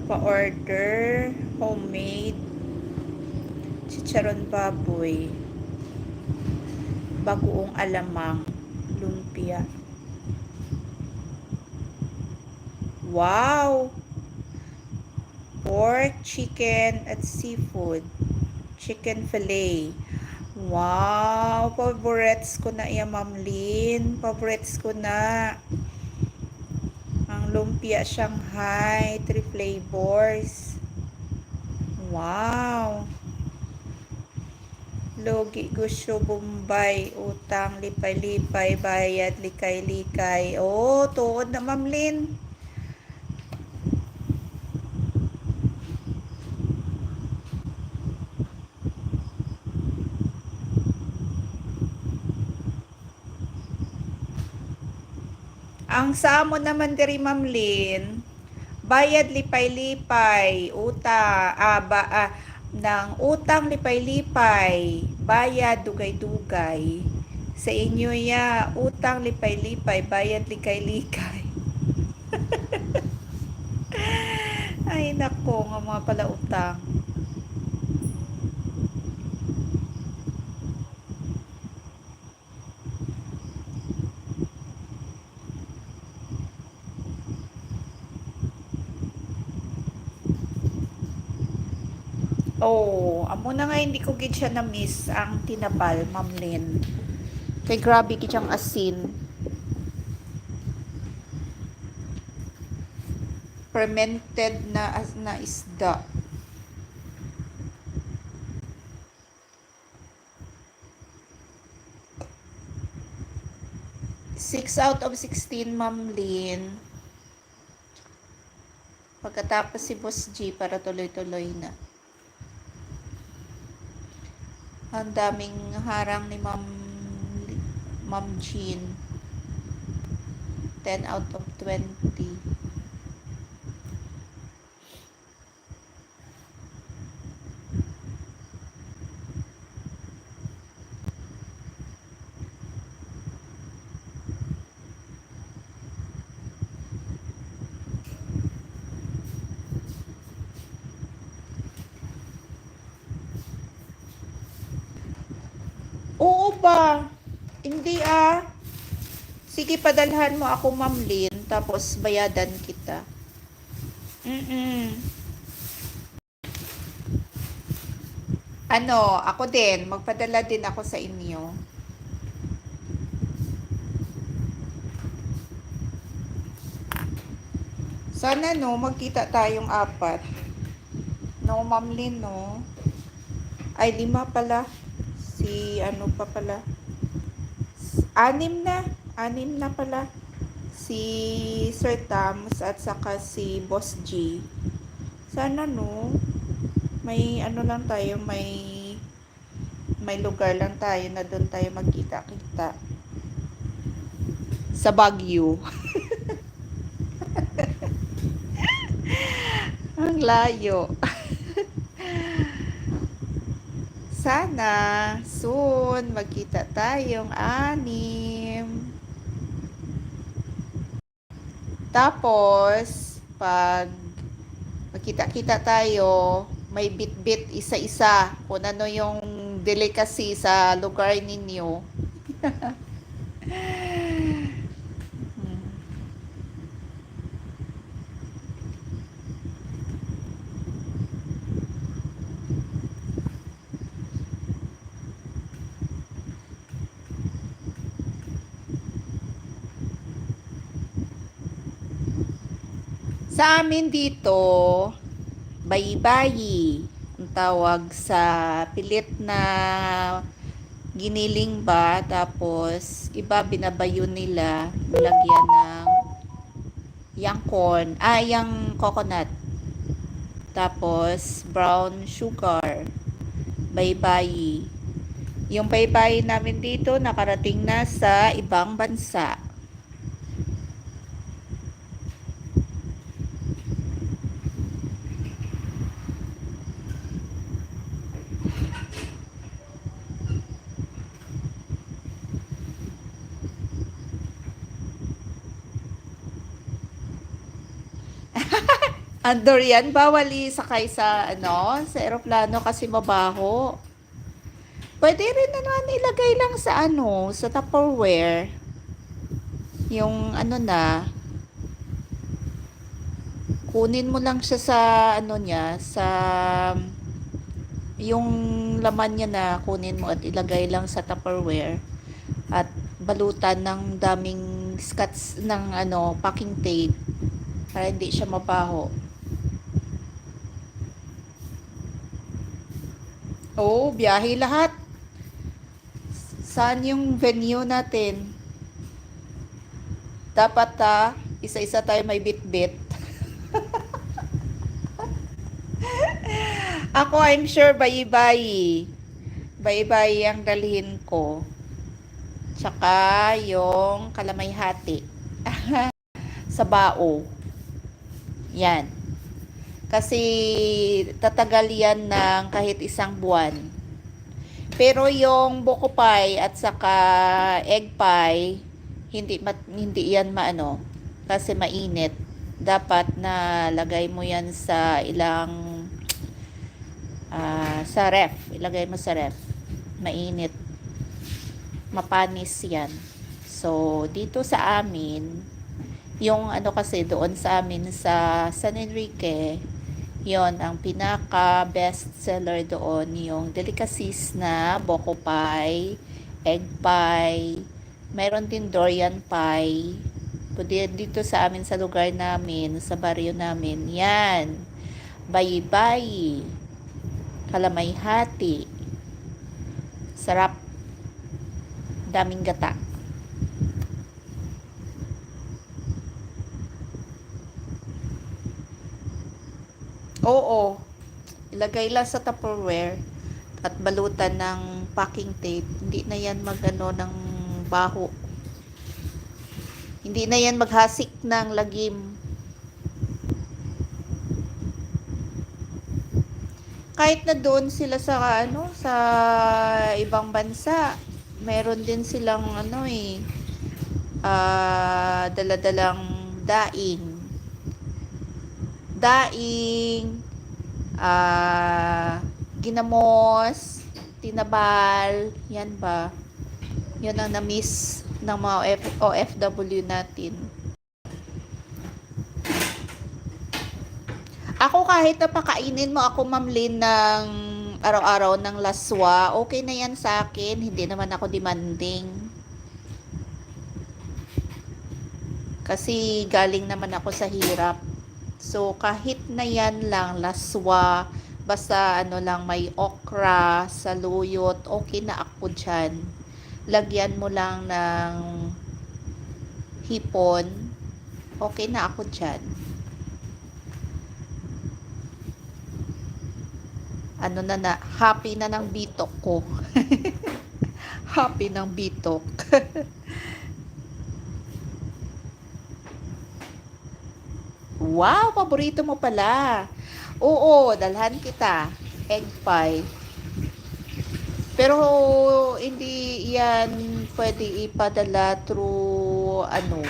Pa-order, homemade, chicharon baboy, bagoong alamang, lumpia. Wow! Pork, chicken, at seafood. Chicken fillet. Wow! Favorites ko na iya, Ma'am Lynn. Favorites ko na. Ang lumpia Shanghai, three flavors. Wow! Lugi, gusyo, Bombay, utang, lipay-lipay, bayad, likay-likay. Oh, tuod na, Ma'am Lynn. Ang sa amo naman diri, Ma'am Lynn, bayad lipay-lipay, uta-, ah, ba, ah, ng utang lipay-lipay, bayad dugay-dugay. Sa inyo ya, utang lipay-lipay, bayad likay-likay. Ay, nako, nga mga palautang. Oh, amo na nga, hindi ko gid siya na-miss ang tinabal, Ma'am Lynn. Kay grabe gid siyang asin. Fermented na as-, na isda. Six out of sixteen, Ma'am Lynn. Pagkatapos si Boss G para tuloy-tuloy na. Ang daming harang ni Ma'am, Ma'am Jean. Ten out of twenty. Oo ba? Hindi, ah. Sige, padalhan mo ako, Ma'am Lynn, tapos bayadan kita. Mm-mm. Ano, ako din, magpadala din ako sa inyo. Sana, no, magkita tayong apat. No, Ma'am Lynn, no? Ay, lima pala. Si, ano pa pala? S-, anim na. Anim na pala. Si Sir Tams at saka si Boss G. Sana, no, may ano lang tayo, may, may lugar lang tayo na doon tayo magkita-kita. sa Baguio. Ang layo. Sana soon magkita tayong anim. Tapos, pag magkita-kita tayo, may bitbit isa-isa kung ano yung delicacy sa lugar ninyo. Sa amin dito, bayi-bayi ang tawag sa pilit na giniling ba, tapos iba binabayo nila, nilagyan ng yang corn, ah, yang coconut. Tapos, brown sugar, bayi-bayi. Yung bayi-bayi namin dito, nakarating na sa ibang bansa. Ang durian, bawal isakay sa, ano, sa eroplano kasi mabaho. Pwede rin naman ilagay lang sa, ano, sa Tupperware. Yung, ano na, kunin mo lang siya sa, ano niya, sa, yung laman niya na kunin mo at ilagay lang sa Tupperware at balutan ng daming scotch, ng, ano, packing tape para hindi siya mabaho. Oo, biyahe lahat. Saan yung venue natin? Dapat, ah, isa-isa tayo may bitbit. Ako, I'm sure bayi-bayi. Bayi-bayi ang dalhin ko. Tsaka yung kalamay hati. Sa bao. Yan. Kasi tatagal yan ng kahit isang buwan. Pero yung buko pie at saka egg pie, hindi mat-, hindi yan maano kasi mainit. Dapat na lagay mo yan sa ilang, ah, sa ref. Ilagay mo sa ref. Mainit. Mapanis yan. So, dito sa amin, yung ano kasi doon sa amin sa San Enrique, yon ang pinaka best seller doon, yung delicacies na buko pie, egg pie, mayroon din durian pie. Pwede dito sa amin, sa lugar namin, sa baryo namin, yan. Bayi-bayi, kalamay hati, sarap, daming gata. Oo. Ilagay lang sa Tupperware at balutan ng packing tape. Hindi na yan magano ng baho. Hindi na yan maghasik ng lagim. Kahit na doon sila sa, ano, sa ibang bansa, meron din silang, ano, eh, ah, dala-dalang daing. Daing, ah, ginamos, tinabal, yan ba? Yan ang na-miss ng mga O F, O F W natin. Ako, kahit na pakainin mo ako, Ma'am Lynn, ng araw-araw ng laswa, okay na yan sa akin. Hindi naman ako demanding. Kasi galing naman ako sa hirap. So, kahit na yan lang, laswa, basta ano lang, may okra, saluyot, okay na ako dyan. Lagyan mo lang ng hipon, okay na ako dyan. Ano na na, happy na ng bitok ko. Happy ng bitok. Wow, paborito mo pala. Oo, dalhan kita. Egg pie. Pero hindi yan pwede ipadala through, ano,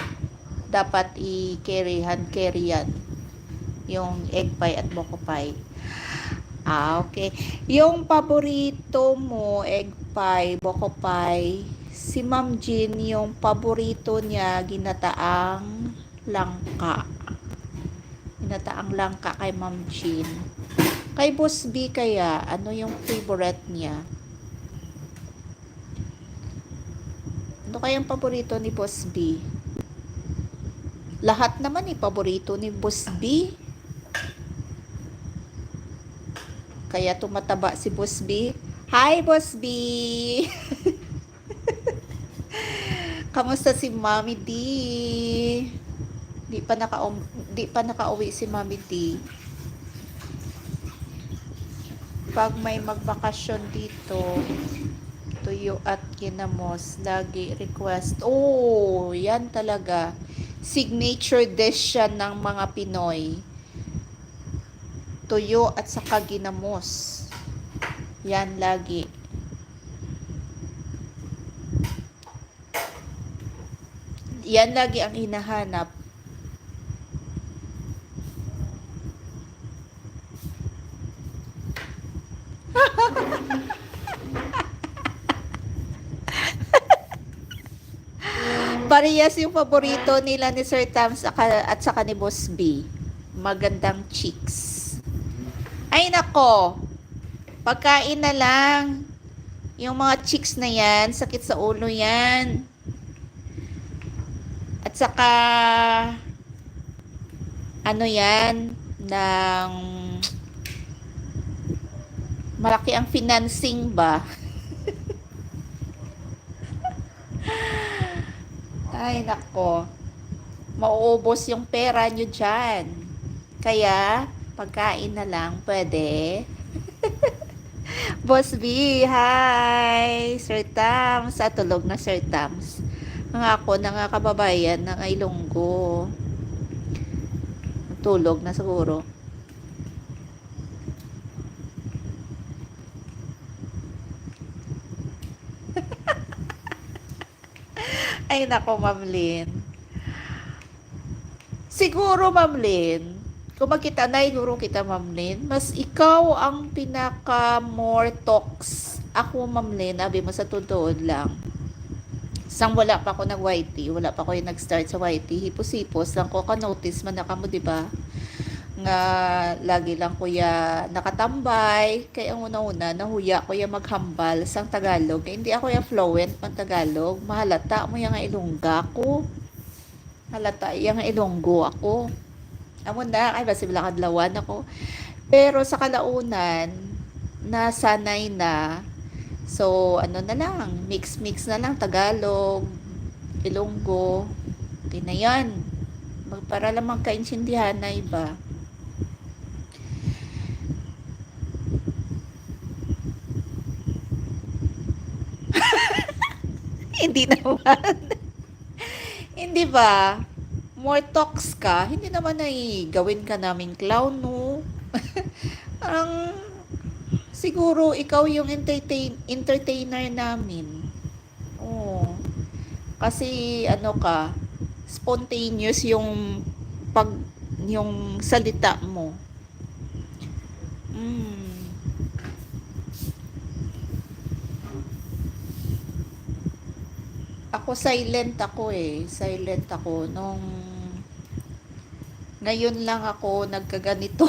dapat i-carry, hand carry yan. Yung egg pie at buko pie. Ah, okay. Yung paborito mo, egg pie, buko pie, si Ma'am Jean, yung paborito niya, ginataang langka. Ginataang langka kay Ma'am Jean. Kay Boss B kaya, ano yung favorite niya? Ano kaya ang paborito ni Boss B? Lahat naman eh, paborito ni Boss B. Kaya tumataba si Boss B. Hi, Boss B! Kamusta si Mommy D? Di pa naka di pa nakauwi si Mommy D. Pag may magbakasyon dito, tuyo at ginamos, lagi request. Oh, yan talaga. Signature dish yan ng mga Pinoy. Tuyo at saka ginamos. Yan lagi. Yan lagi ang hinahanap. Parehas yung paborito nila ni Sir Tams aka- at saka ni Boss B. Magandang chicks. Ay nako, pagkain na lang. Yung mga chicks na yan, sakit sa ulo yan. At saka, ano yan, ng malaki ang financing ba? Ay, nako. Mauubos yung pera nyo dyan. Kaya, pagkain na lang, pwede? Boss B, hi! Sir Tams, ah, tulog na Sir Tams. Ang ako na nga kababayan ng Ilonggo. Tulog na siguro. Ay, nako, Ma'am Lynn. Siguro, Ma'am Lynn, kung magkita na, siguro kita, Ma'am Lynn, mas ikaw ang pinaka more talks. Ako, Ma'am Lynn, abi mo sa tuod lang. Sang wala pa ako nag-Y T, wala pa ako yung nag-start sa Y T, hipos-hipos lang ko, ka-notice man na kamo, di ba? Nga lagi lang ko ya nakatambay, kay ang una-una, nahuya ko ya maghambal sang Tagalog. Kay hindi ako ya fluent pang Tagalog, mahalata mo ya nga Ilongga ko. Halata iya nga Ilonggo ako. Amo na, ay, basi wala kadlawan ako. Pero sa kalaunan, nasanay na. So, ano na lang, mix-mix na lang, Tagalog, Ilonggo. Okay na yan. Mag- Para lang magkaintindihanay ba? Hindi naman. Hindi ba? More talks ka, hindi naman ay gawin ka naming clown, no? Parang, siguro ikaw yung entertain, entertainer namin. Oo. Kasi, ano ka, spontaneous yung pag, yung salita mo. Mm. Ako, silent ako eh. Silent ako. Nung ngayon lang ako nagkaganito.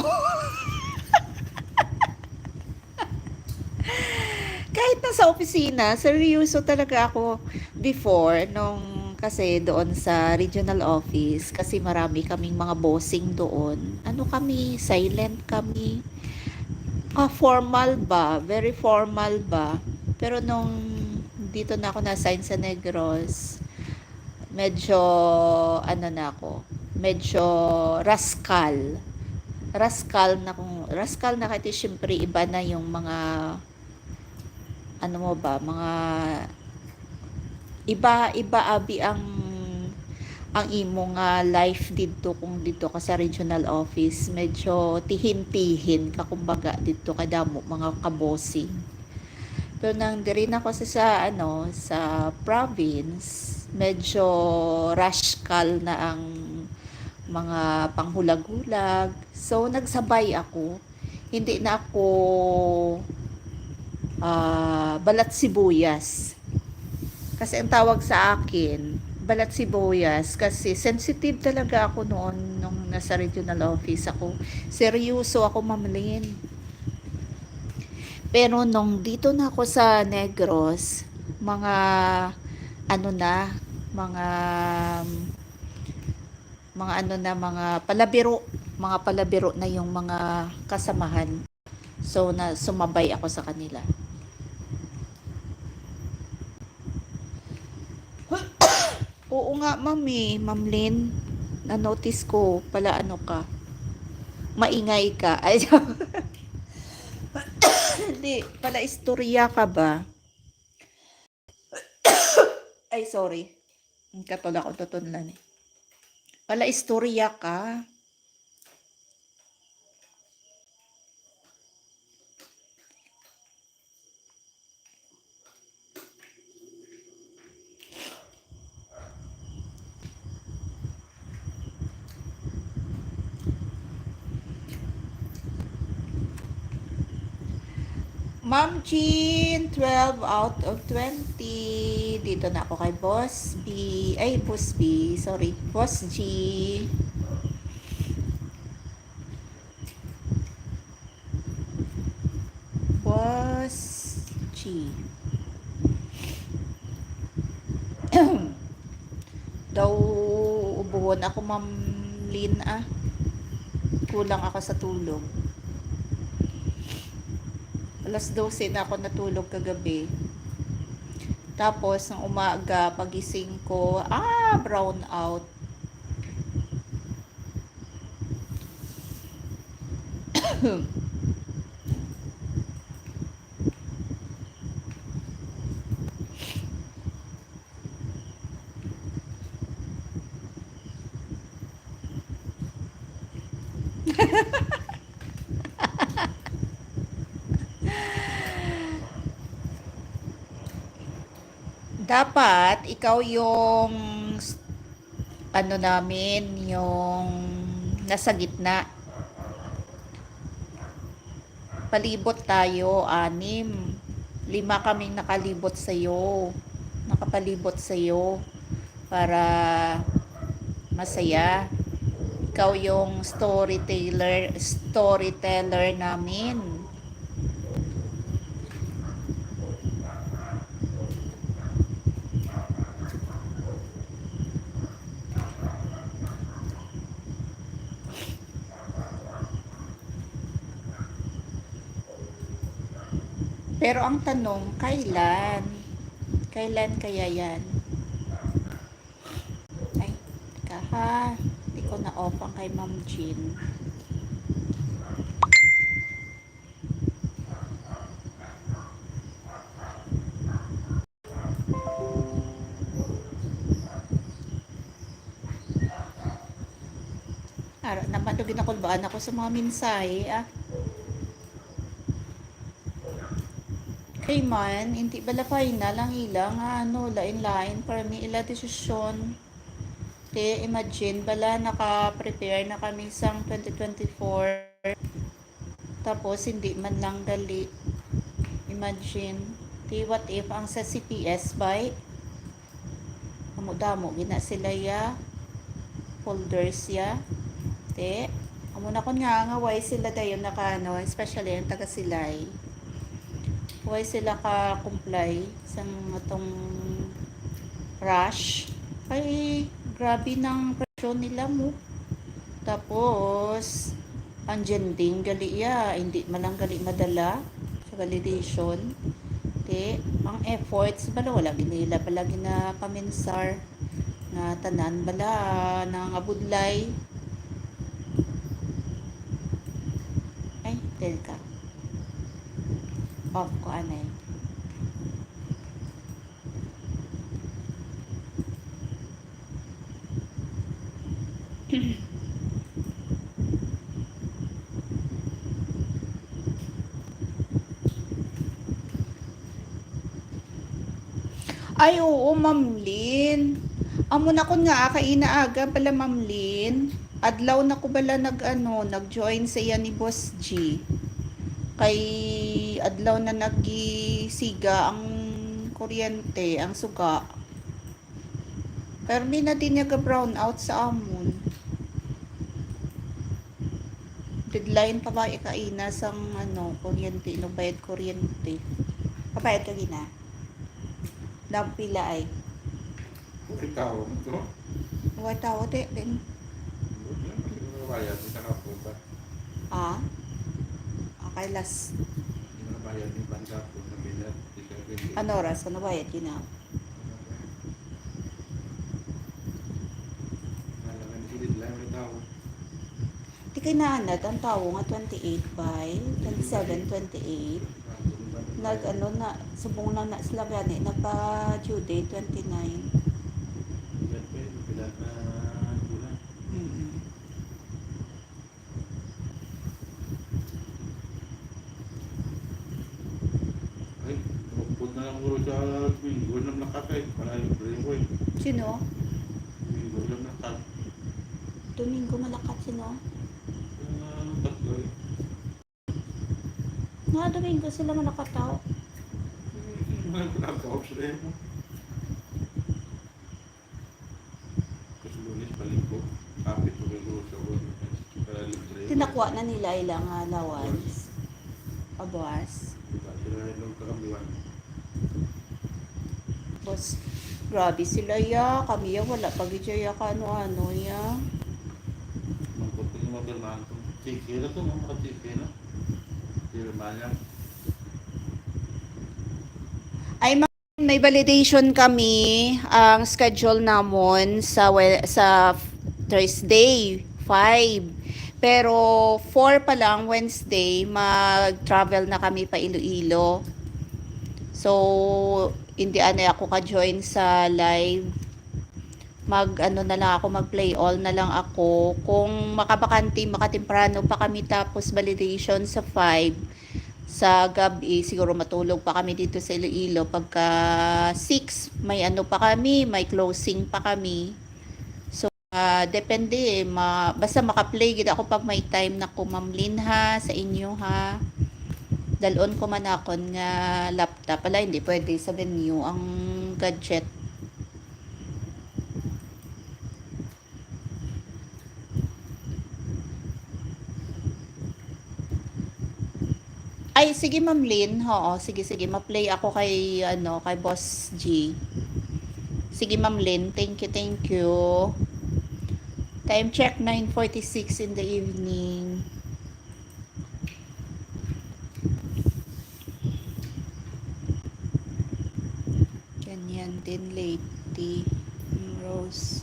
Kahit nasa opisina, seryoso talaga ako before, nung, kasi doon sa regional office, kasi marami kaming mga bossing doon. Ano kami, silent kami. Ah, formal ba? Very formal ba? Pero nung dito na ako na-assign sa Negros, medyo, ano na ako, medyo rascal. Rascal na kung, rascal na kasi syempre iba na yung mga, ano mo ba, mga iba, iba abi ang, ang imo nga life didto, kung didto ka sa regional office, medyo tihin-tihin ka, kumbaga, didto kay damo mga kabosing. Pero nang diri na ko sa, sa, ano, sa province, medyo raskal na ang mga panghulag-hulag. So, nagsabay ako. Hindi na ako, ah, balat sibuyas. Kasi ang tawag sa akin, balat sibuyas, kasi sensitive talaga ako noon nung nasa regional office ako. Seryoso ako, Ma'am Lynn. Pero nung dito na ako sa Negros, mga ano na, mga, mga ano na, mga palabiro, mga palabiro na yung mga kasamahan. So, na, sumabay ako sa kanila. Oo nga, Ma'am, eh, Ma'am Lynn, na-notice ko pala, ano ka, maingay ka. Ay, hindi, pala istorya ka ba? Ay, sorry. Ang katol ako tutunlan eh. Pala istorya ka. Ma'am Jean, twelve out of twenty. Dito na ako kay Boss B. Ay, Boss B. Sorry. Boss G. Boss G. Daw ubuhon ako, Ma'am Lynn, ah. Kulang ako sa tulog. Alas dose na ako natulog kagabi. Tapos, ng umaga, pagising ko, ah, brown out. Dapat ikaw yung s-, ano namin, yung nasa gitna. Palibot tayo, anim. Lima kaming nakalibot sa'yo. Nakapalibot sa'yo para masaya. Ikaw yung storyteller, storyteller namin. Pero ang tanong, kailan? Kailan kaya yan? Ay, kaha. Di ko na-off ang kay Ma'am Jean. Ara naman, do ginakulbaan ako sa mga mensahe, ah. Kay man, hindi bala final ang ila nga, ano, lain-lain para mi ila desisyon. Te, imagine bala, naka-prepare na kami sang twenty twenty-four. Tapos, hindi man lang gali. Imagine. Te, what if ang sa C P S bay? Amo damo gina sila ya. Folders ya. Te, amo na kon nga, nga way sila dayon naka, ano, especially ang taga Silay. Way sila ka-comply sang atong rush. Ay, grabe nang presyo nila mo. Tapos, ang gending gali ya, hindi man lang gali madala sa validation. Te, ang efforts bala, wala gid nila bala ginapaminsar nga tanan bala nangabudlay. Ay, tel ka. Off ko anay. Ay, oo, Ma'am Lynn. Amo na kun nga, ah, kaina aga pala, Ma'am Lynn. Adlaw na ko bala nag, ano, nag-join sa iya ni Boss G. Kay adlaw na nagisiga ang kuryente, ang suga. Pero di na din niya ga-brown out sa amon. Deadline pa ba ikaina sang, ano, kuryente, no, bayad kuryente. Kabayad ka gina? Daw pila ay? Ikaw, ano to? Wala tao, te, din. Ano yan? Kasi mga bayad, hindi ka nakapunta. Ah? Okay, last. Hindi mo nabayad yung pangkapon na bilat. Ano oras? Ano bayad yun na? Wala nga, hindi lang may tao. Di kay naanad ang tawo nga twenty-eight by twenty-seven, twenty-eight. Nag, ano na, subong lang na sila gani, nagpa-due date twenty-nine. Yan pa yun, pilat na bulan. Mm-mm. Ay, maupod na lang siguro sa Domingo, wala naman nakatay. Wala yung break ko eh. Sino? Domingo, wala naman nakatay. Domingo malakat sino? Yung, ah, tatlo eh. Nga Domingo sila malakataw. Yung, yung, yung, yung, yung, Kasi Lunes pa, Linggo. Hapit pa kay Guro sa Guro. Para libre. Tinakwa na nila ilang, ah, allowance. Abuas. Diba? Sila yung kakambiwan. Boss, grabe sila, ya. Kami, ya, wala pa gid, ya, ka ano-ano, ya. Mangkot ko yung mga pirmahan ko. Sige na to, no? Makachike na. Pirma niya. Ay, May validation kami, ang schedule namon sa we-, sa Thursday, five. Pero four pa lang, Wednesday, mag-travel na kami pa Iloilo. So, hindi anay ako ka-join sa live. Mag, ano na lang ako, mag-play all na lang ako. Kung makabakante, makatemprano pa kami tapos validation sa five, sa gab-i, siguro matulog pa kami dito sa Iloilo. Pagka six, may ano pa kami, may closing pa kami. So, ah, depende eh. Ma-, basta maka-play gid ako pag may time na ko, Ma'am Lynn, ha, sa inyo, ha. Dalon ko man akon nga laptop. Ala, hindi pwede sa venue ang gadget. Ay, sige, Ma'am Lynn. Oo, sige, sige. Ma-play ako kay, ano, kay Boss G. Sige, Ma'am Lynn. Thank you, thank you. Time check, nine forty-six in the evening. Ganyan din, Lady Rose.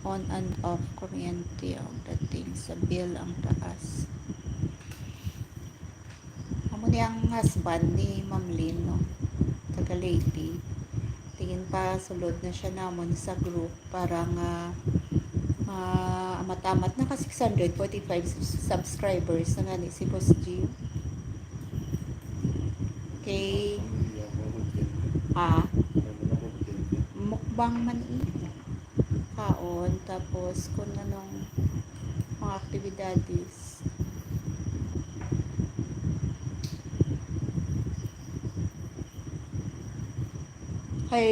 On and off kuryente ang dating sa bill ang taas. Amo ni ang husband ni Ma'am Lynn, no? Taga Leyte. Tingin pa sulod na siya namon sa group para nga ma-, amat-amat naka six hundred forty-five subs-, subscribers na gani si Boss G. Okay. Ah, mukbang man eh. Kaon, tapos kung anong mga aktibidades. Kay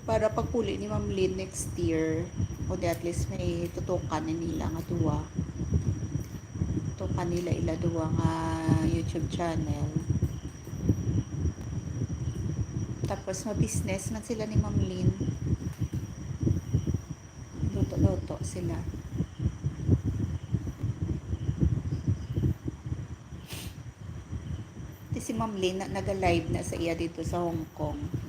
para pagpuli ni Ma'am Lynn next year, o di at least may tutukan na nila nga duwa. Tutukan nila ila duwa nga YouTube channel. Tapos ma-business man sila ni Ma'am Lynn. Luto-luto sila. Di si Ma'am Lynn na, naga-live na sa iya dito sa Hong Kong.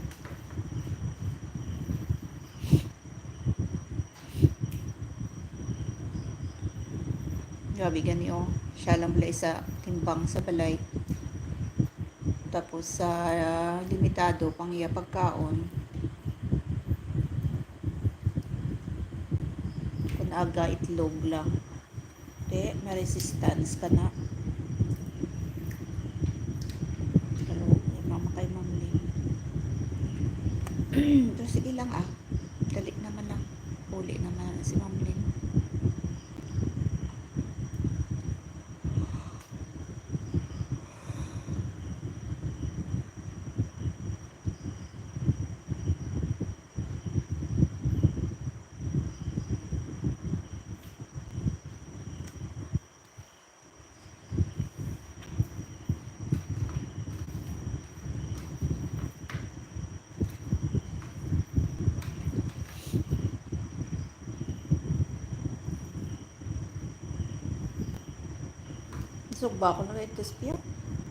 Grabe gani, oh. Siya lang pala isa timbang sa balay. Tapos sa, ah, limitado pang iya pagkaon. Aga itlog lang. Te, may resistance ka na. Pero, mama kay Ma'am Lynn. Pero sige lang, ah. Dali naman lang. Uli naman si Ma'am Lynn. Sugba ko na rin, Tespia.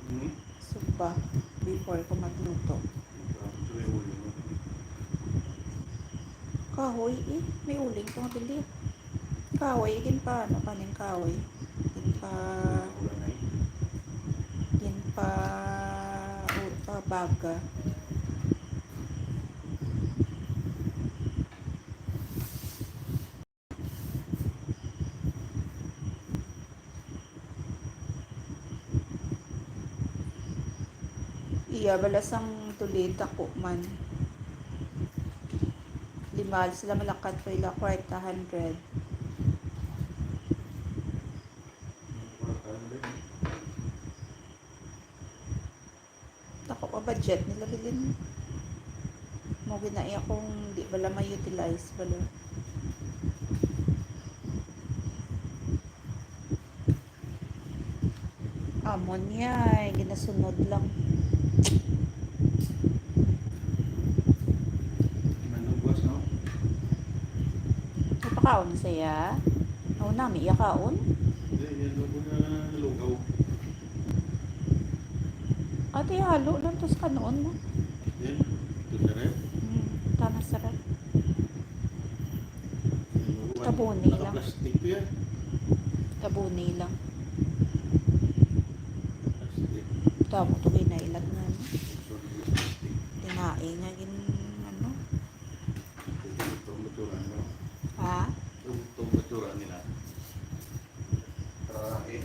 Hmm? Sugba. Before ko magluto. Ito yung ulo mo. Kahoy, eh. May uling ko nga bili. Kahoy, ginpa, ano pa ning kahoy? Ginpa, Ulan na eh. Ginpa, u-, pa baga. Iya, bala sang tulit ako man. Lima sila malakat pa ila kwarta, hundred. Ako pa budget nila bilin. Mo ginaiya kung di bala ma-utilize bala. Amo niya, eh, ginasunod lang. Manugwas, no? Napakaon siya. Ako nami iya kaon. Hindi, yan daw po na nalugaw. Ate, halo lang to sa kanon mo. Yan, ito na rin. Hmm, tama, sarap. Tabuni lang. Naka-plastic yan. Tabuni lang. Plastic. Tamo to, ginailat nga, no? Sorry, plastic. Tinae nga gin-, ano? Ito ang batura, no? Ha? Ito ang batura nila. Tarahe.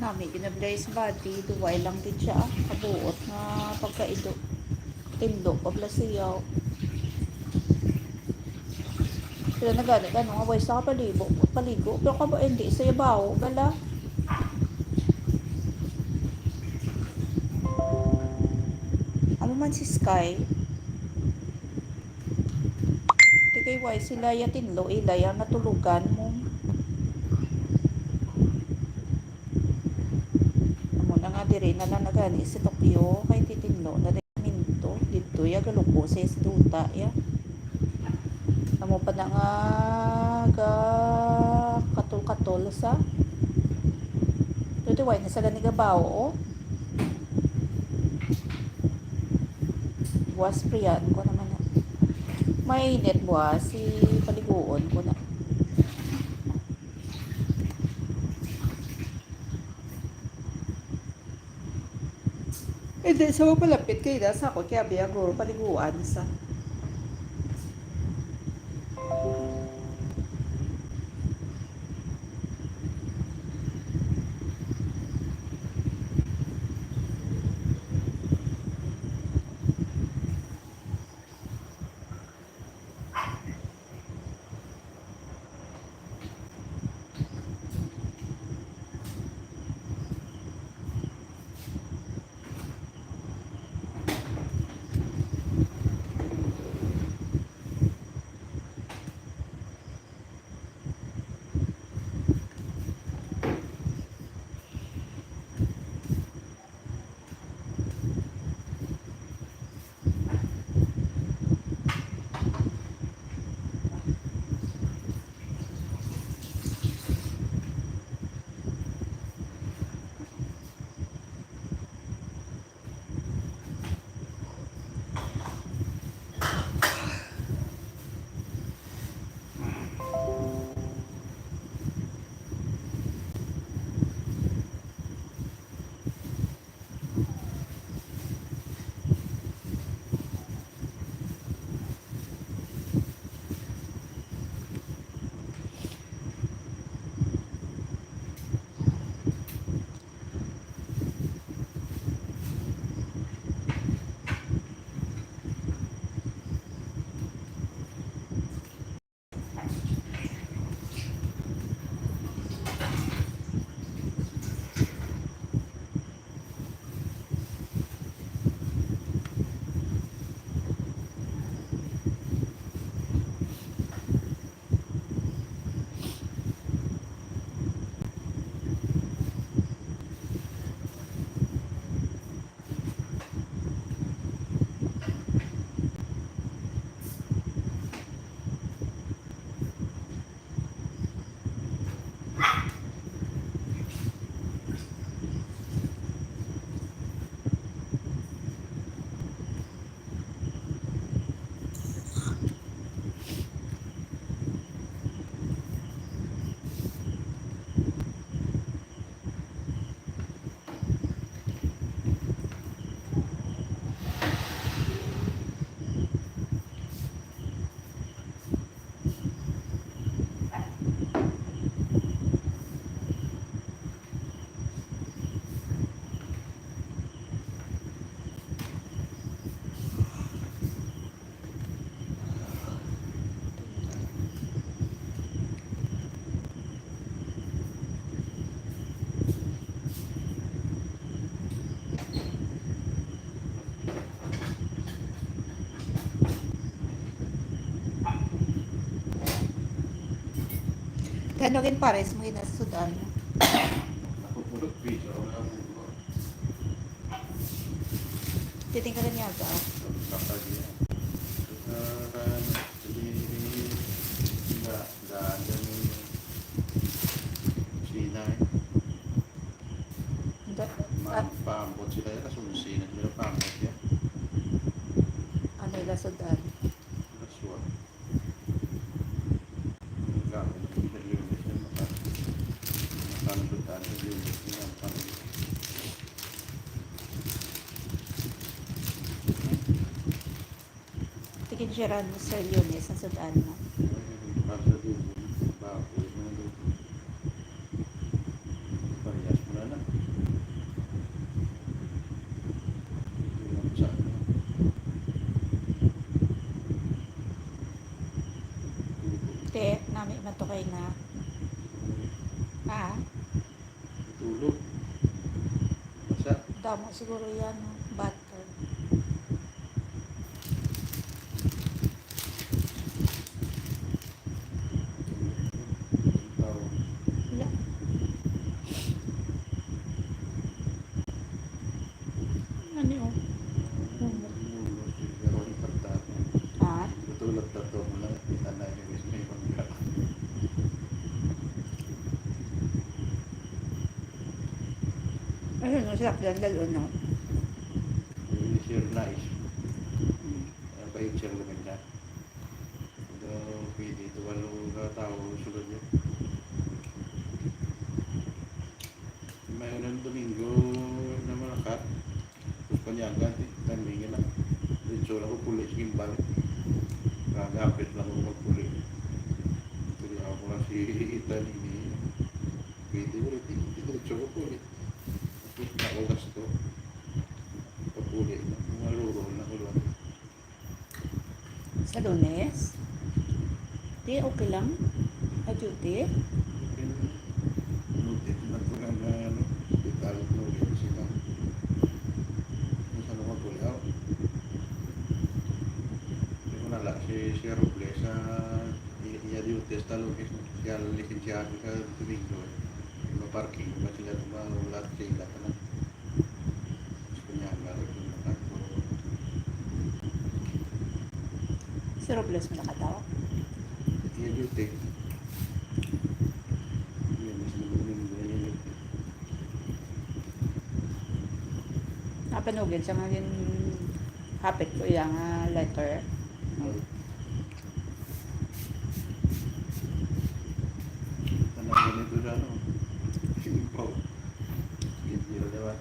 Nami, ginablay sa bati, duway lang gid siya, ah. Kabuot nga pagkaido. Tinlo pa bala siya. Sila na gani, gani nga way sa kapaligo, paligo. Pero kabo, hindi sa yabaw, bala. Amo man si Sky. Di kay way sila ya tinlo, ila ya natulugan mo. Amo na nga, diri na lang nagani si Tokyo, kay titinlo na di minto. Dito ya galuko sa duta ya. Amo pa na nga ga katol-katol sa. Dito way na sa gani gabaw, oh. Buwas, priyan ko naman na. Mainit buwas, si paliguon ko na. Hindi, sa palapit kay da sa ako, kaya biya guro paliguan sa. Ano gin pares mo gina sa sud-an mo? Titingkalan niya ba? Sinay. Hindi. Paambot sila yan. Kaso sinay nila paambot yan. Ano ila sud-an? Laswa. Ang gamit ng Lunes na maka-, makalulutan ng Lunes na ang pamilya. Tigin siya ran mo sa Lunes ang sud-an mo. Ay, ang pagkalubo, baboy, mga lubo. Parehas mo na lang. Ito lang sa ano. Te, nami matukay na. Ha? Tulog. Basa. Damo siguro yan, no? Butter. Wala. Ano yun? Ha? Ayun, no, sa Aklan, lalo, no? Sir Nice. Hmm. Ang pahit siya maganda. Pero pwede ito, walo ka tao, sulod niya. May unang Domingo na malakat. Tapos panyaga, di, timing na. Diretso lang ko puli sa gimbal. Kagapit lang ko magpuli. Tuloy ako lang si Italy ni. Pwede ko rin, di, di diretso ko puli. Tapos na ako gasto. Papuli na, mga luro na ko lang. Sa Lunes? Di, okay lang. May duty? Lunes na ko lang na, ano, hospital, no, yun sila. Yung sa mga kuyaw. Hindi ko nala, si, si Robles, sa i-, iya duty sa Lunes, siya lisensyado sa Domingo, eh. Maparking ba sila, wala sila, ano? Kanya nga, ito na lang. Si Robles mo nakatawa? Iya duty. Iya, mas maguling, iya duty. Napanugid sa mga gin-, hapit ko iya nga letter. Anak ko nito sa ano? Impaw. Hindi na naman.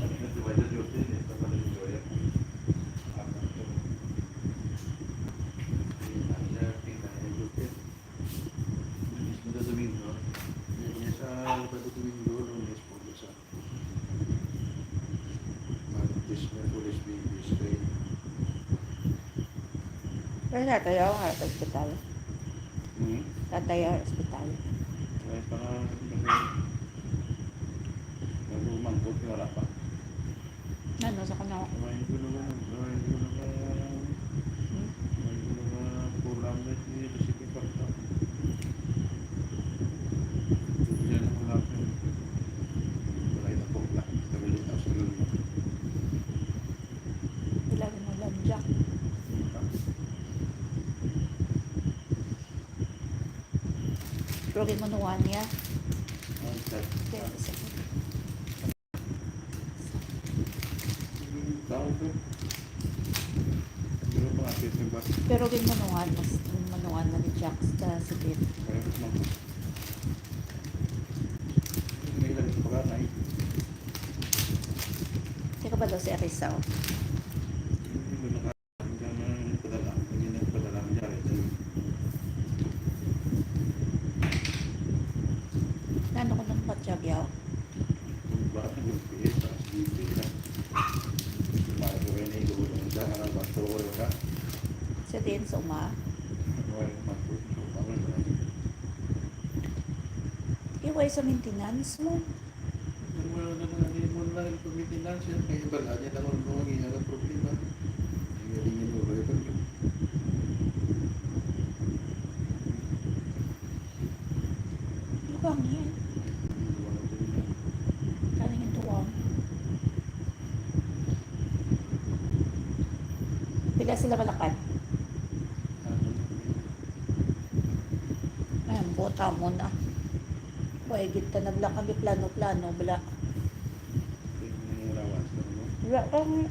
Ano na si Mayor Justin, eh, sa Mayor Joya. Ano to? Hindi na siya, hindi na siya Justin. Mismo na Domingo. Hindi niya sa Domingo, Lunes po, sa Martes, Miyerkules, Biyernes, kay Pero tatay ako nga sa ospital. Hmm? Tatay ako sa ospital. Ay, pa nga, kasi, nagumangkot, wala pa. Ano, sa kanila? Ay, hindi ko naman, ay, hindi ko naman, Hmm? ay, hindi ko naman, kulang na, hindi ko sige pa. Hindi na kulang, eh. Wala yung tapok na. Kami dito, sa loob. Ilalim mo lang, Jack. Pero ginunuan niya. Okay. Okay, isa. Tao ko. Pero mga atis ng bus. Pero ginunuan, mas ginunuan na ni Jack sa Cebu. Kaya mas mag- May ilang sa pagkanay. Teka ba daw si Arisa, oh? Hindi mo naka-, hindi mo nagpadala. Hindi nagpadala ang jacket. Ano ko nang patyagyaw? Kung bakit yung P S, taas dito na. Bago rin na yung gulong sa mga bato, wala ka. Sa din, sa uma? Wala yung bato, so, bawal na. Iway sa maintenance mo. Ang wala na nga, hindi mo na rin pag-maintenance yan, kaya bala niya lang ang mga ginagawa problema. Ang galing yun, wala yung pag-, Sila sila malakad. Ayan, buta mo na. Kaya gid ta nagla kami plano-plano, bala. Wala kang...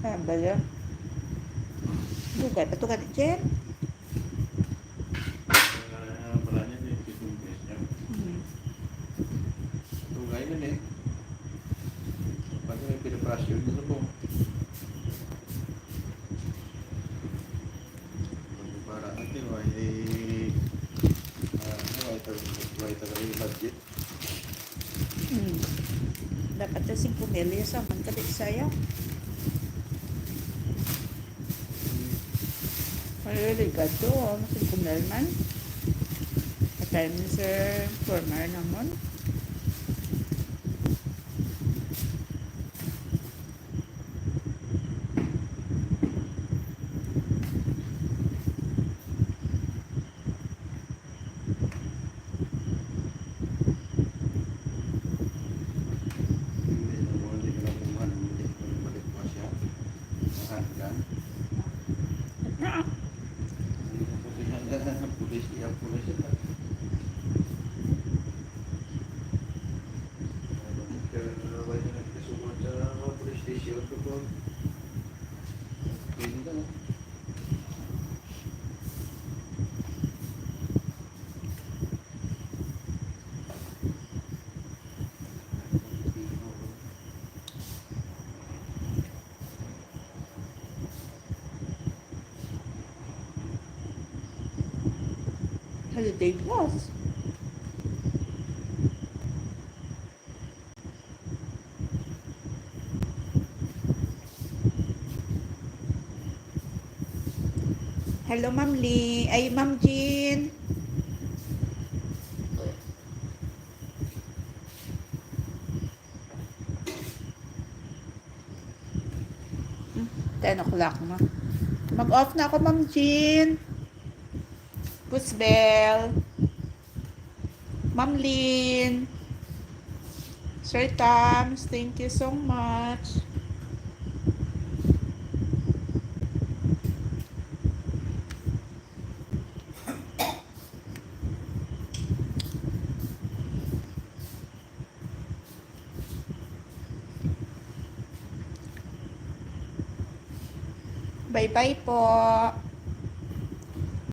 Ah, bala. Dugay pa to ka, Jen? Ah, wala niya, may pitong beses niya. Hmm. Tugay na, eh. Pag may pinaprasyon, ano po? Para ate, why, ah, why tayo, why tayo budget? Hmm. Dapat sa singko mil, yes, man ka di saya. Ay, ligado, oh, singko mil man. Patay ni Sir Former namon. Pulis, iya, pulis, iya. Kaya wala na nagkasuwat sa mga police station, kapag pwede na. Holiday Plus. Hello, Ma'am Lee. Ay, Ma'am Jean. Hmm, ten o'clock na. Mag-off na ako, Ma'am Jean. Kusbel. Ma'am Lynn. Sir Tams, thank you so much. Bye-bye po.